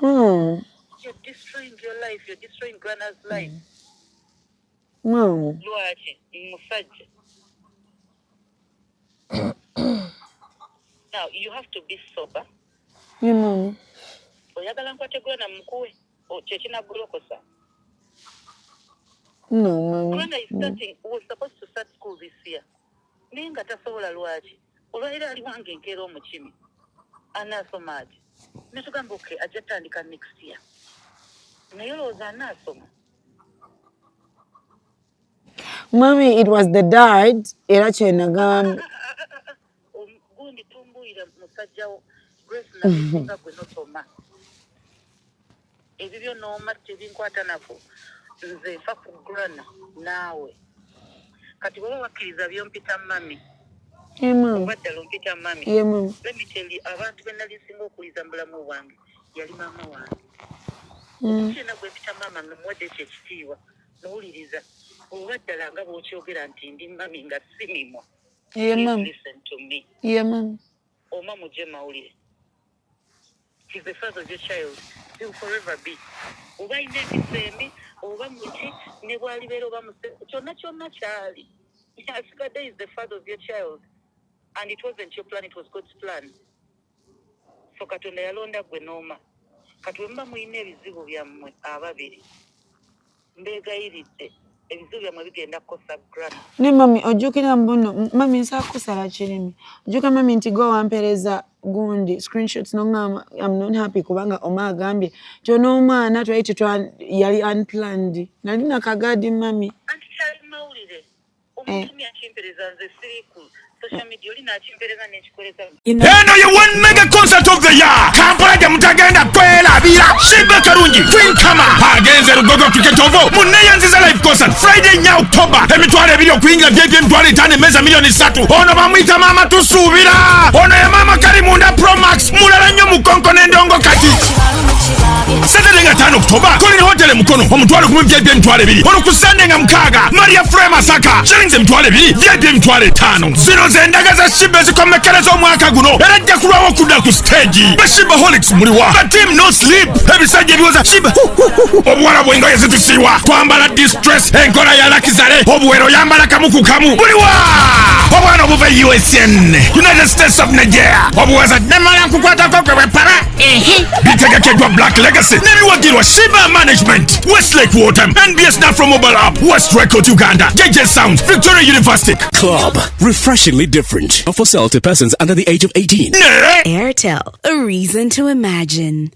You're destroying your life, you're destroying Grana's life. Mom. Lwaki? Musajja. Now, you have to be sober. Yeah, mom. Oyagala nkwate Grana mukuwe? Kye kinagulokosa? No, mommy. Grana is starting, was supposed to start school this year. Naye nga tasobola, lwaki? Olwaliro ali wange enkeera omukimi. Anaasoma ati? Ne tugamba, okay, ajja tandika next year. Naye olowooza anaasoma? Mommy, it was the dad. Era kye nagamba. Gundi tumbuulira musajja wo. Grace, nabisinga gwe nosoma. Ebibyo nooma tebinkwata nako. Nze nfa ku Grana naawe. Kati bw'oba wakkiriza byompita mummy, Yeah, mom. oba ddala ompita mummy. Yeah, mom. Let me tell you, abantu be nali nsinga okuwuliza mu bulamu bwange yali maama wange. Omuntu yenna gwe mpita maama nga muwadde ekyo ekitiibwa, muwuliriza. Oba ddala nga bw'okyogera nti ndi mummy nga si mimwa. Yeah, Please mom. listen to me. Yeah, mom. Oma mugye mawulire. He's the father of your child. He will forever be. Oba alina empisa embi, oba muki, ne bw'alibeera oba muse, kyonna kyonna kyali. Asigadde is the father of your child. And it wasn't your plan, it was God's plan. So Katonda yalonda gwe n'oma. Kati bwe muba mulina ebizibu byammwe ababiri, mbeegayiridde. Ebizibu byammwe bigenda kukosa Grana. Ne mami ojjukira mbuno mami nsaba kusala kirimi ojjukira mami nti gwe wampeereza gundi screenshots nongamba I'm not happy kubanga oma agambye nti onoomwana twali tetwa yali unplanned nali nakagadi mami. Anti kyali mawulire omuntu yakimpereza nze siri ku social media oli nakimpereza nenkikoleza. Eno ye one mega concert of the year Kampala gye mutagenda kwerabira. Sheebah Karungi Queen Kama agenze Lugogo Cricket Oval muneyanziza live concert Friday 4 October 20,000 okuyingira VIP 5,000 emmeeza 3,000,000. Ono bamuyita maama tusuubira. Ono ye maama Karimunda Pro Max mulala nnyo mu konko n'endongo kati. Saturday nga 5 October Colin Hotel Mukono 10,000 VIP 20,000. Ono ku Sunday nga 6 Maria Frema Masaka shillings 20,000 VIP 5,000. Zino ze endaga za Sheebah ezikomekereza omwaka guno era ajja kulwawo okudda ku stage. Ba Sheebaholics muliwa ba team no sleep ebisajja ebiwoza Sheebah obuwala bw'engoye zitusiiwa twambala distress enkola ya Lakizale obuwero yambala kamu ku kamu buliwa obwana obuva USN United States of Nigeria obuwaza nemala nkukwatako gwe bwepara bitegekeddwa Black Legacy n'ebiwagirwa Sheebah Management Westlake Water NBS Nafro Mobile App West Record Uganda JJ Sounds Victoria University Club, refreshingly different. For sale to persons under the age of 18. Airtel, a reason to imagine.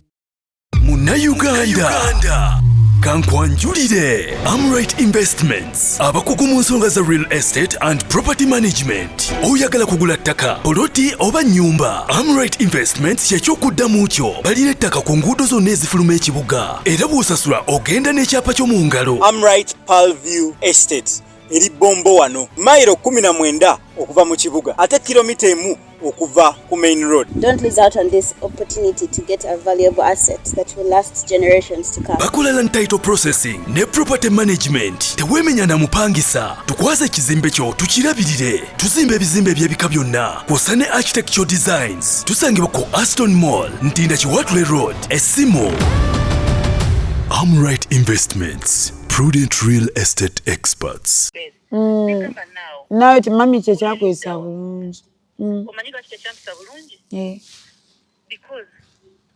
Munnayuganda kankwanjulire Amright Investments abakugu mu nsonga za real estate and property management. Oyagala kugula ttaka, poloti oba nnyumba? Amright Investments kyekyokuddamu kyo. Balina ettaka ku nguudo zonna ezifuluma ekibuga era bw'osasula ogenda n'ekyapa kyo mu ngalo. Amright Pearlview Estate eri Bombo wano mayiro 19 okuva mu kibuga ate kilomita 1 okuva ku main road. Don't lose out on this opportunity to get a valuable asset that will last generations to come. Bakola land title processing ne property management. Teweemenya na mupangisa. Tukwaze ekizimbe kyo tukirabirire. Tuzimba ebizimbe eby'ebika byonna kw'ossa ne architectural designs. Tusangibwa ku Aston Mall, Ntinda Kiwatule Road, Esimu. Amright Investments, prudent real estate experts. Naawe mami kyekyakuyisa bulungi. Omanyi lwaki tekyampisa bulungi? Because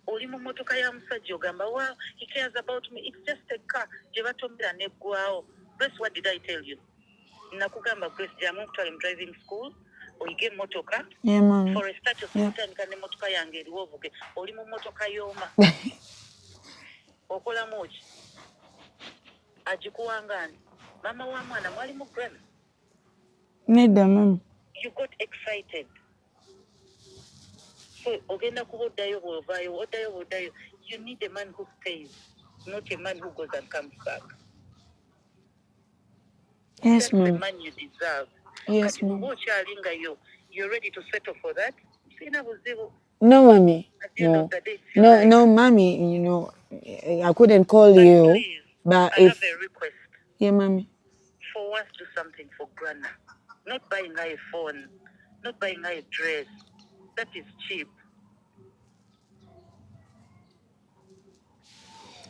oli mu mmotoka ya musajja ogamba wow he cares about me, it's just a car gye batomera neggwawo. Grace, what did I tell you? Nakugamba Grace jangu nkutwale mu driving school oyige emmotoka. For a start okutandika n'emmotoka yange eriwo ovuge. Oli mu mmotoka y'oma okolamu ki? Agikuwangaani mama wa mwana mwali mu Grana. Nedda mami. You got excited. So ogenda kuba oddayo bw'ovaayo oddayo bw'oddayo. You need a man who stays, not a man who goes and comes back. Yes, That's the ma'am. man you deserve. Yes, Kati ma'am. bw'oba okyali nga you're ready to settle for that, sirina buzibu. No, mommy. At the end No. of the day, it's your No, life. no, mommy, you know, I couldn't call But you, please, but I if have a request. Yeah, mommy. For once, do something for Grana. Not buying her a phone, not buying her a dress. That is cheap.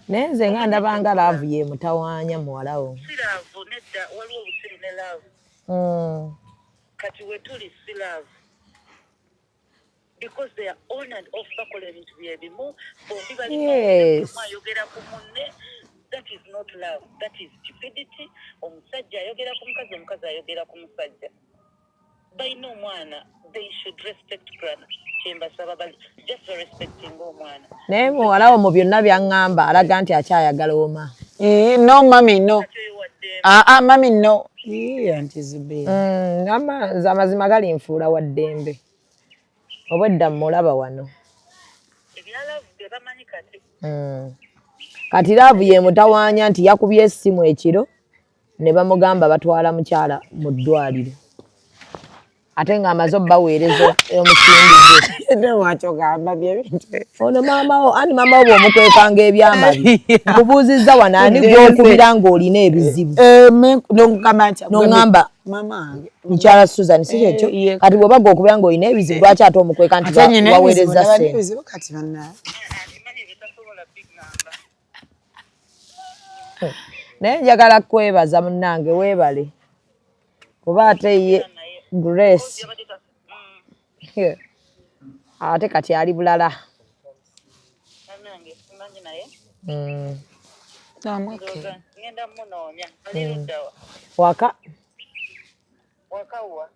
Naye nze nga ndabanga love ye mutawaanya muwalawo. Si love nedda, waliwo obusiru ne love. Kati we tuli si love. Because they are on and off bakola ebintu bye bimu, bombi bali Yes. ayogera ku munne. That is not love, that is stupidity. Omusajja ayogera ku mukazi, omukazi ayogera ku musajja. Balina omwana, they should respect Grana. Kyembasaba just respecting omwana. Naye muwalawo mu byonna by'aŋŋamba alaga nti akyayagala oma. No, mommy, no. Mommy, no. Auntie Zubeida. Nze amazima gali nfuula wa ddembe. Obwedda mmulaba wano. Ebya love bye bamanyi kati. Kati love ye mutawaanya nti yakubye essimu ekiro ne bamugamba batwala mukyala mu ddwaliro. Ate ng'amaze obbaweereza omusimbi gwe. Lwaki ogamba byebintu? Ono maama wo, ani maama wo bw'omukwekanga ebyama bye? Nkubuuzizza wano ani gw'okubira ng'olina ebizibu? N'ogamba nti N'oŋŋamba maama wange. Mukyala Susan, si kyekyo? Kati bw'oba gw'okubira ng'olina ebizibu lwaki ate omukweka nti Ate nyina ebizibu, waweereza naba ssente? n'ebizibu kati bannange. Naye njagala kwebaza munnange weebale. Kuba ate ye Grace ate kati ali bulala. I'm okay. Ngenda munoonya. Ali luddawa? Waka. Waka wa?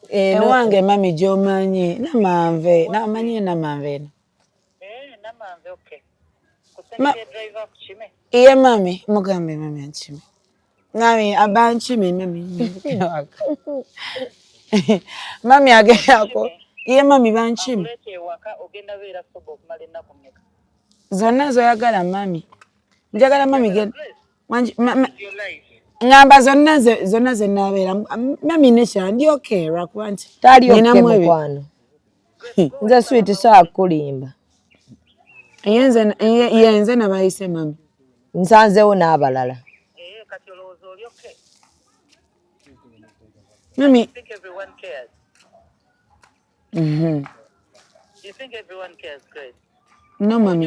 Ewange mami gy'omanyi Namanve, namanyi Namanve eno. Namanve, okay. Kusendekera driver akukime? Iye mami, mugambe mami ankime. Mami abankime mami. Mami agendako. Iye mami bankime. Akuleeta ewaka ogenda beera sober okumala ennaku mmeka? Zonna zoyagala mami. Njagala mami ngamba zonna zonna ze naabeera mami nekira ndi okay lwakuba nti tali okay mukwano. Nze sweet saa kulimba. Yenze nabayise mami. Nsanzewo n'abalala. Kati olowooza oli okay? Mami. You think everyone cares? You think everyone cares, Grace? No, mami.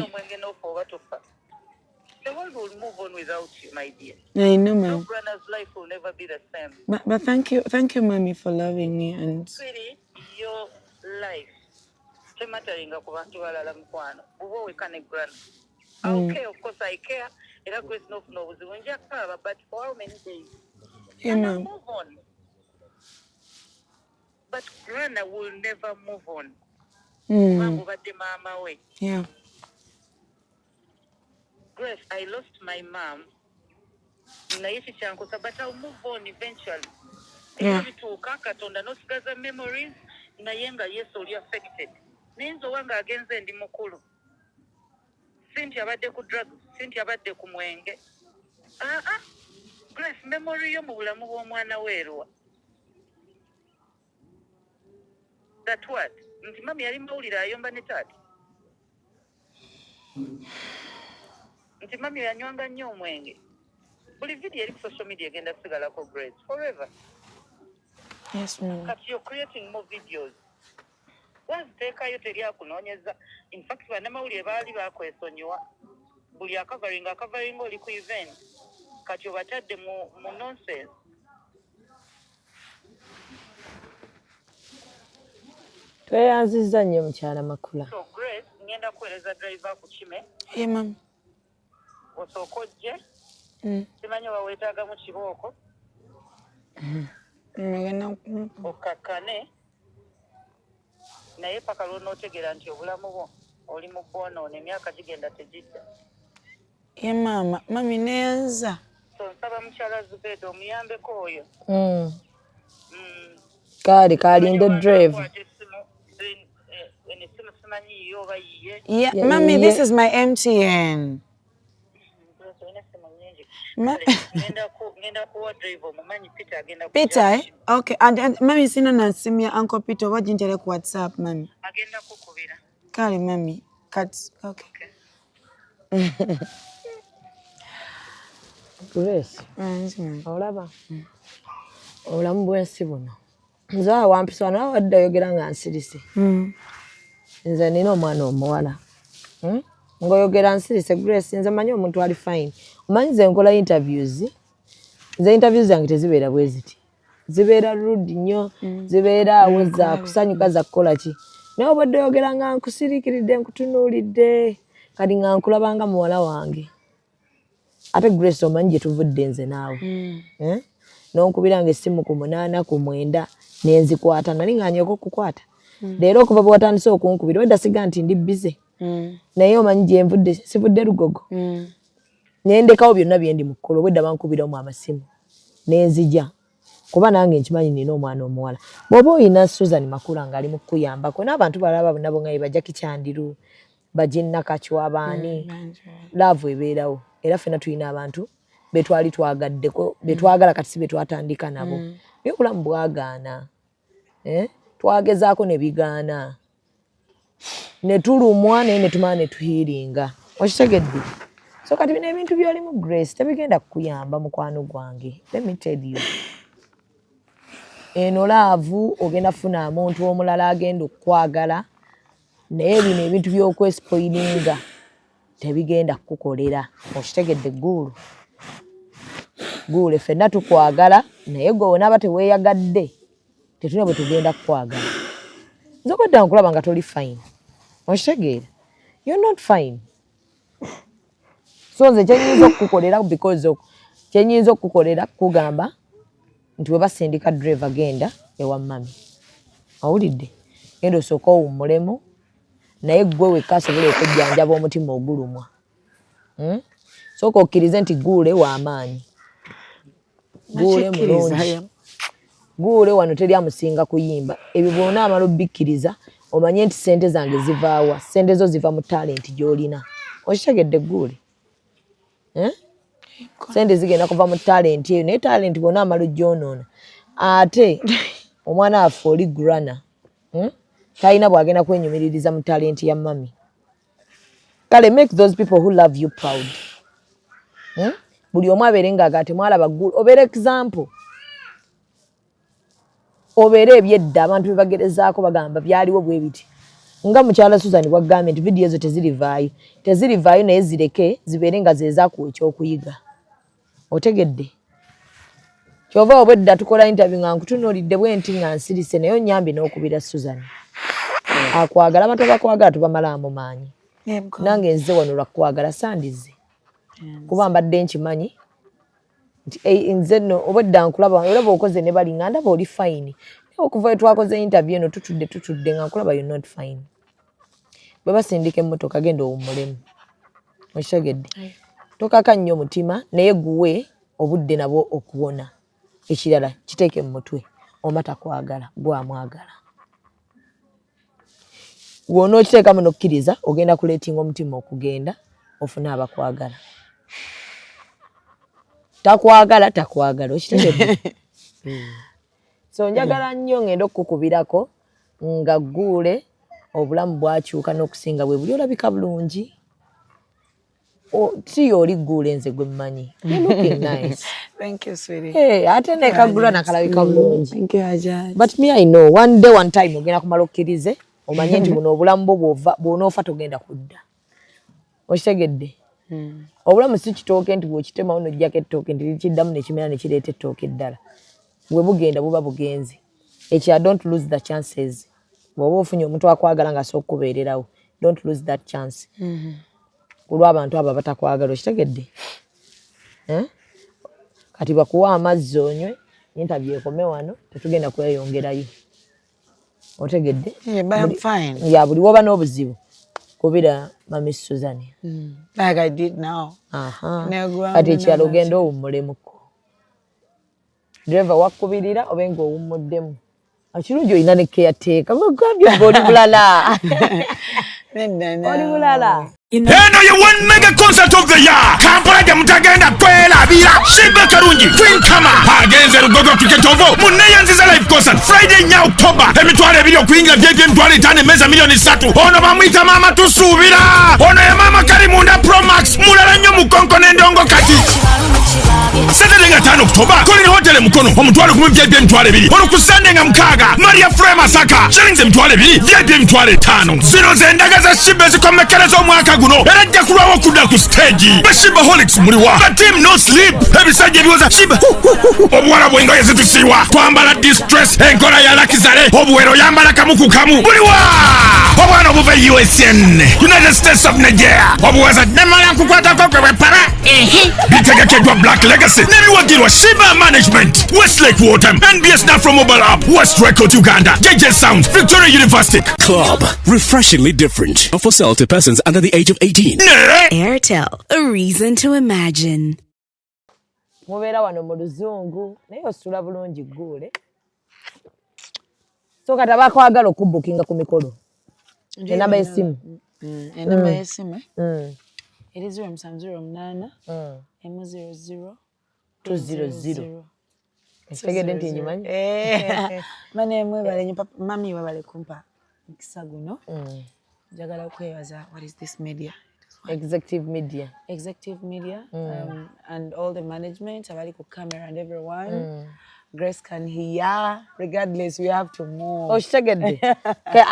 The world will move on without you, my dear. I know, ma'am. No grandma's life will never be the same. But thank you, mommy, for loving me and. Sweetie, your life. Temataringa ku bantu balala mukwano. Bubo we can grandma. Okay, of course I care. Era Grace no no buzibu nja kaba, but for how many days? Yeah, ma'am. Move on. But grandma will never move on. Mama we. Yeah. Grace, I lost my mom. But I'll move on eventually. Yeah. Katonda nosigaza memories naye nga yes oli affected. Ninzo wanga agenze ndi mukulu. Cynthia abadde ku drugs, Cynthia abadde ku mwenge. Grace, memory yo mu bulamu bw'omwana weerwa. That what? Nti mami yali mawulire ayomba ne taata. Nti mami yanywanga nnyo omwenge. Buli video eri ku social media egenda kusigalako Grace forever. Yes, ma'am. Kati you're creating more videos. Waziteekayo teri akunoonyeza. In fact, bannamawulire baali bakwesonyiwa. Buli akavaringa oli ku event. Kati obatadde mu nonsense. Tweyanzizza nnyo mukyala Makula. So Grace, ngenda kuweereza driver akukime. Yeah, ma'am. Osooka ojje. Simanyi oba weetaagamu kibooko. Okkakkane. Naye paka lw'onootegeera nti obulamu bwo oli mu bwonoona emyaka gigenda tegidda. Ye maama, mami neyanza. So nsaba mukyala Zubeda omuyambeko oyo. Kale kalinde driver. Yeah, mami, this is my MTN. Peter, eh? Okay, and mami sina nansimu ya Uncle Peter oba gintere ku WhatsApp, mami. Agenda kukubira. Kale mami, cut. Okay. Grace. Olaba. Obulamu bw'ensi buno. Nze wampisa nawe wadde oyogera nga nsirise. Nze nina omwana omuwala. Ng'oyogera nsirise Grace, nze manyi omuntu ali fine. Omanyi nze nkola interviews. Nze interviews zange tezibeera bwe ziti. Zibeera rude nnyo, zibeera awo za kusanyuka za kukola ki. Naye obadde oyogera nga nkusiriikiridde, nkutunuulidde, kati nga nkulabanga muwala wange. Ate Grace omanyi gye tuvudde nze naawe. N'onkubiranga essimu ku 8 ku 9 nenzikwata, nali nganyeko okukwata. Leero okuva bwe watandise okunkubira wedda siga nti ndi busy. Naye omanyi gye nvudde, sivudde Lugogo. Nendekawo byonna bye ndi mu kukola, obwedda bankubiramu amasimu nenzija. Kuba nange nkimanyi nina omwana omuwala. Bw'oba oyina Susan Makula ng'ali mu kukuyambako n'abantu balaba nabo nga bajja Kicyandiru, bajje Nakachwa baani, love ebeerawo. Era ffenna tulina abantu betwali twagaddeko, betwagala kati si betwatandika nabo. Naye obulamu bwagaana. Twagezaako ne bigaana. Ne tulumwa naye ne tumala ne tuhiiringa. Okitegedde? So kati bino ebintu by'olimu Grace tebigenda kukuyamba mukwano gwange. Let me tell you. Eno love ogenda kufuna omuntu omulala agenda okukwagala, naye bino ebintu by'okwespoilinga tebigenda kukukolera. Okitegedde Gulu? Gulu ffenna tukwagala, naye gwe onaaba teweeyagadde tetulina bwe tugenda kukwagala. Nze obadde nkulaba nga toli fine. Okitegeera? You're not fine. So nze kyenyinza okukukolera, because kyenyinza okukukolera kugamba nti we basindika driver, genda ewa mami. Owulidde? Genda osooka owummulemu, naye gwe wekka asobola okujjanjaba omutima ogulumwa. Sooka okkirize nti guule w'amaanyi, guule mulungi, guule wano teri amusinga kuyimba. Ebyo bwona amala obikkiriza, omanye nti sente zange zivaawa? Sente zo ziva mu talent gy'olina. Okitegedde, guule, eh? Sente zigenda kuva mu talent eyo, naye talent bwona amala ogyonoona, ate omwana waffe oli grana, Talina bwagenda kwenyumiririza mu talent ya mami. Kale make those people who love you proud, Buli omu abeere ngaaga temwalaba gulu, obeere example, obeere ebyedda abantu bebagerezaako bagamba byaliwo bwe biti. Nga mukyala Susan bwagambye nti vidiyo ezo tezirivaayo, tezirivaayo, naye zireke zibeere nga zezakuwa ekyokuyiga. Otegedde? Kyova obwedda tukola interview nga nkutunuulidde bwe nti nga nsirise, naye onyambye n'okubira Susan akwagala. Abantu abakwagala tubamalaamu maanyi. Nange nze wano lwakwagala, sandize kuba mbadde nkimanyi nti nze nno obwedda nkulaba, olaba okoze ne bali nga ndaba oli fine, naye okuva we twakoze interview eno tutudde tutudde nga nkulaba, you not fine. Bwe basindika emmotoka, genda owummulemu. Okitegedde? Tokaka nnyo omutima, naye guwe obudde nabwo okuwona. Ekirala, kiteeke mu mutwe, oma takwagala, gwamwagala. Bw'onookiteekamu n'okkiriza, ogenda kuleetinga omutima okugenda ofune abakwagala. Takwagala, takwagala. Okitegedde? So njagala nnyo ngenda okukukubirako nga gguule obulamu bwakyuka n'okusinga bwe buli, olabika bulungi. Si oli gguule nze gwe mmanyi? You're looking nice. Thank you, sweetie. Hey, ate nekagula nakalabika bulungi. Thank you, Ajay. But me, I know one day, one time ogenda kumala okkirize, omanye nti buno obulamu bwo bw'onoofa togenda kudda. Okitegedde? Obulamu si kitooke nti bw'okitemawo n'oggyako ettooke nti likiddamu nekimera nekireeta ettooke eddala. Bwe bugenda buba bugenzi. Ekya don't lose the chances. Bw'oba ofunye omuntu akwagala nga asobola okukubeererawo, don't lose that chance ku lw'abantu abo abatakwagala. Okitegedde? Eh? Kati bakuwa amazzi onywe, interview ekome wano, tetugenda kweyongerayo. Otegedde? Yeah, but I'm fine. Ya, buli woba n'obuzibu kubira mami Susan. Like I did now. Aha. Negwa Kati ekirala, muna. ogenda owummulemuko, driver wakubirira obe ng'owummuddemu. Ekirungi olina ne caretaker. Gambye gwe oli bulala. Nedda Oli naawe. bulala. Eno ye one mega concert of the year, Kampala gye mutagenda kwerabira. Sheebah Karungi, Queen Kama agenze Lugogo Cricket Oval mu Neyanziza live concert, Friday 4 October, 20,000 okuyingira, VIP 50,000, emmeeza 3 miliyoni. Ono bamuyita Maama Tusuubira. Ono ye Maama Kalimunda Promax, mulala nnyo mu konko n'endongo. Kati Saturday nga 5 October, Colin Hotel e Mukono, 10,000, VIP 20,000. Olwo ku Sunday nga 6, Maria Frema Masaka, shillings 20,000, VIP 50,000. Zino ze ndaga za Sheebah ezikomekkereza omwaka guno, era ajja kulwawo okudda ku stage. Ba Sheebaholics muliwa? Ba team no sleep, ebisajja ebiwoza Sheebah, obuwala bw'engoye zitusiiwa, twambala distress, enkola ya luxury, obuwero yambala kamu ku kamu, buliwa? Obwana obuva e USN, United States of Nigeria, obuwaza nemala nkukwatako gwe bwepara. Bitegekeddwa Black Legacy n'ebiwagirwa Sheebah Management, Westlake Water, NBS Nafro Mobile App, West Record Uganda, JJ Sounds, Victoria University. Club. Refreshingly different. For sale to persons under the age of 18. Ne Airtel, a reason to imagine. Mubeera wano mu luzungu, naye osula bulungi gguule. So kati abakwagala okubukinga ku mikolo, enamba y'essimu? Enamba y'essimu eri 0708 100 200. Ekitegedde nti ngimanyi. Mane mwebale nnyo mami, webale kumpa mukisa guno. Njagala okwebaza, what is this media? Executive Media. Executive Media and all the management abali ku camera and everyone. Grace can hear. Regardless, we have to move. Okitegedde?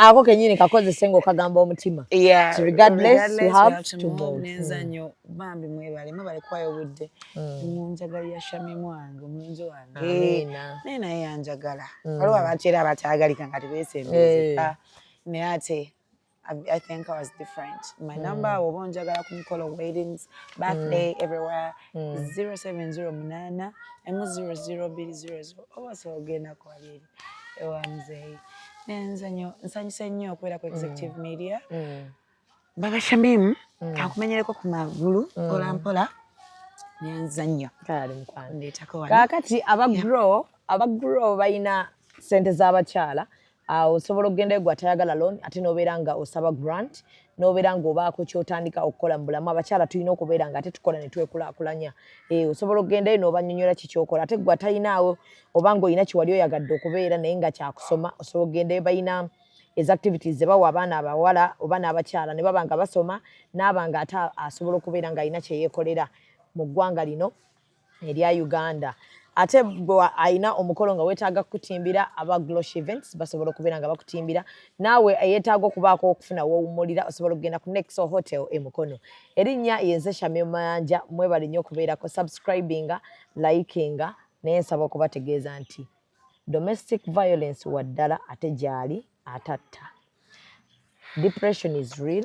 Ako kenyini kakozese ng'okagamba omutima. Yeah, So regardless, we have to move. Nenzanyo bambi mwebale, mwebale kwayo obudde. Munjagalira Shamimu wange, omulungi wange. Amiina. Naye naye yanjagala. Waliwo abantu era abataagalika nga tebeesembezeka, naye ate I think I was different. My number, oba onjagala ku mukolo, weddings, birthday, everywhere, 0708 M00200, oba osobola ogendako wali eri ewa muzeeyi. Nenza nnyo, nsanyuse nnyo okubeera ku Executive Media. Baba Shamim, kankumenyereko ku magulu mpola mpola. Nenza nnyo. Kale mukwano. Ndeetako wano. Kaakati aba Grow balina sente z'abakyala. Osobola okugendayo gwe atayagala loan, ate n'obeera nga osaba grant, n'obeera ng'obaako kyotandika okukola mu bulamu. Abakyala tulina okubeera nga ate tukola ne twekulaakulanya. Osobola okugendayo n'obanyonyola kikyokola. Ate gwe atalinaawo oba ng'olina kiwali oyagadde okubeera naye nga kyakusoma, osobola okugendayo. Balina eza activities ze bawa abaana abawala oba n'abakyala ne baba nga basoma, n'aba nga ate asobola okubeera ng'alina kye yeekolera mu ggwanga lino erya Uganda. Ate bwe alina omukolo nga weetaaga kukutimbira, aba Glosh Events basobola okubeera nga bakutimbira. Naawe eyeetaaga okubaako okufuna woowummulira, osobola okugenda ku Nexo Hotel e Mukono. Erinnya yenze Shamim Mayanja. Mwebale nnyo okubeerako, subscribinga, likinga. Naye nsaba okubategeeza nti domestic violence waddala ate gyali atatta. Depression is real.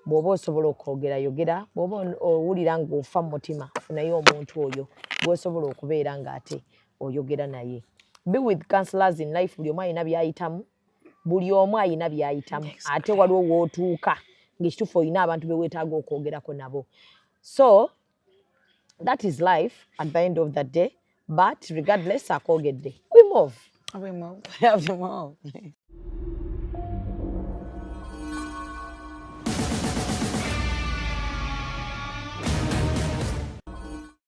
Bw'oba osobola okwogera, yogera. Bw'oba owulira ng'ofa mu mutima, funayo omuntu oyo gw'osobola okubeera ng'ate oyogera naye. Be with counselors in life. Buli omu alina by'ayitamu, buli omu alina by'ayitamu. Ate waliwo w'otuuka ng'ekituufu olina abantu be weetaaga okwogerako nabo. So that is life at the end of the day. But regardless, akoogedde, we move. We move. We have to move.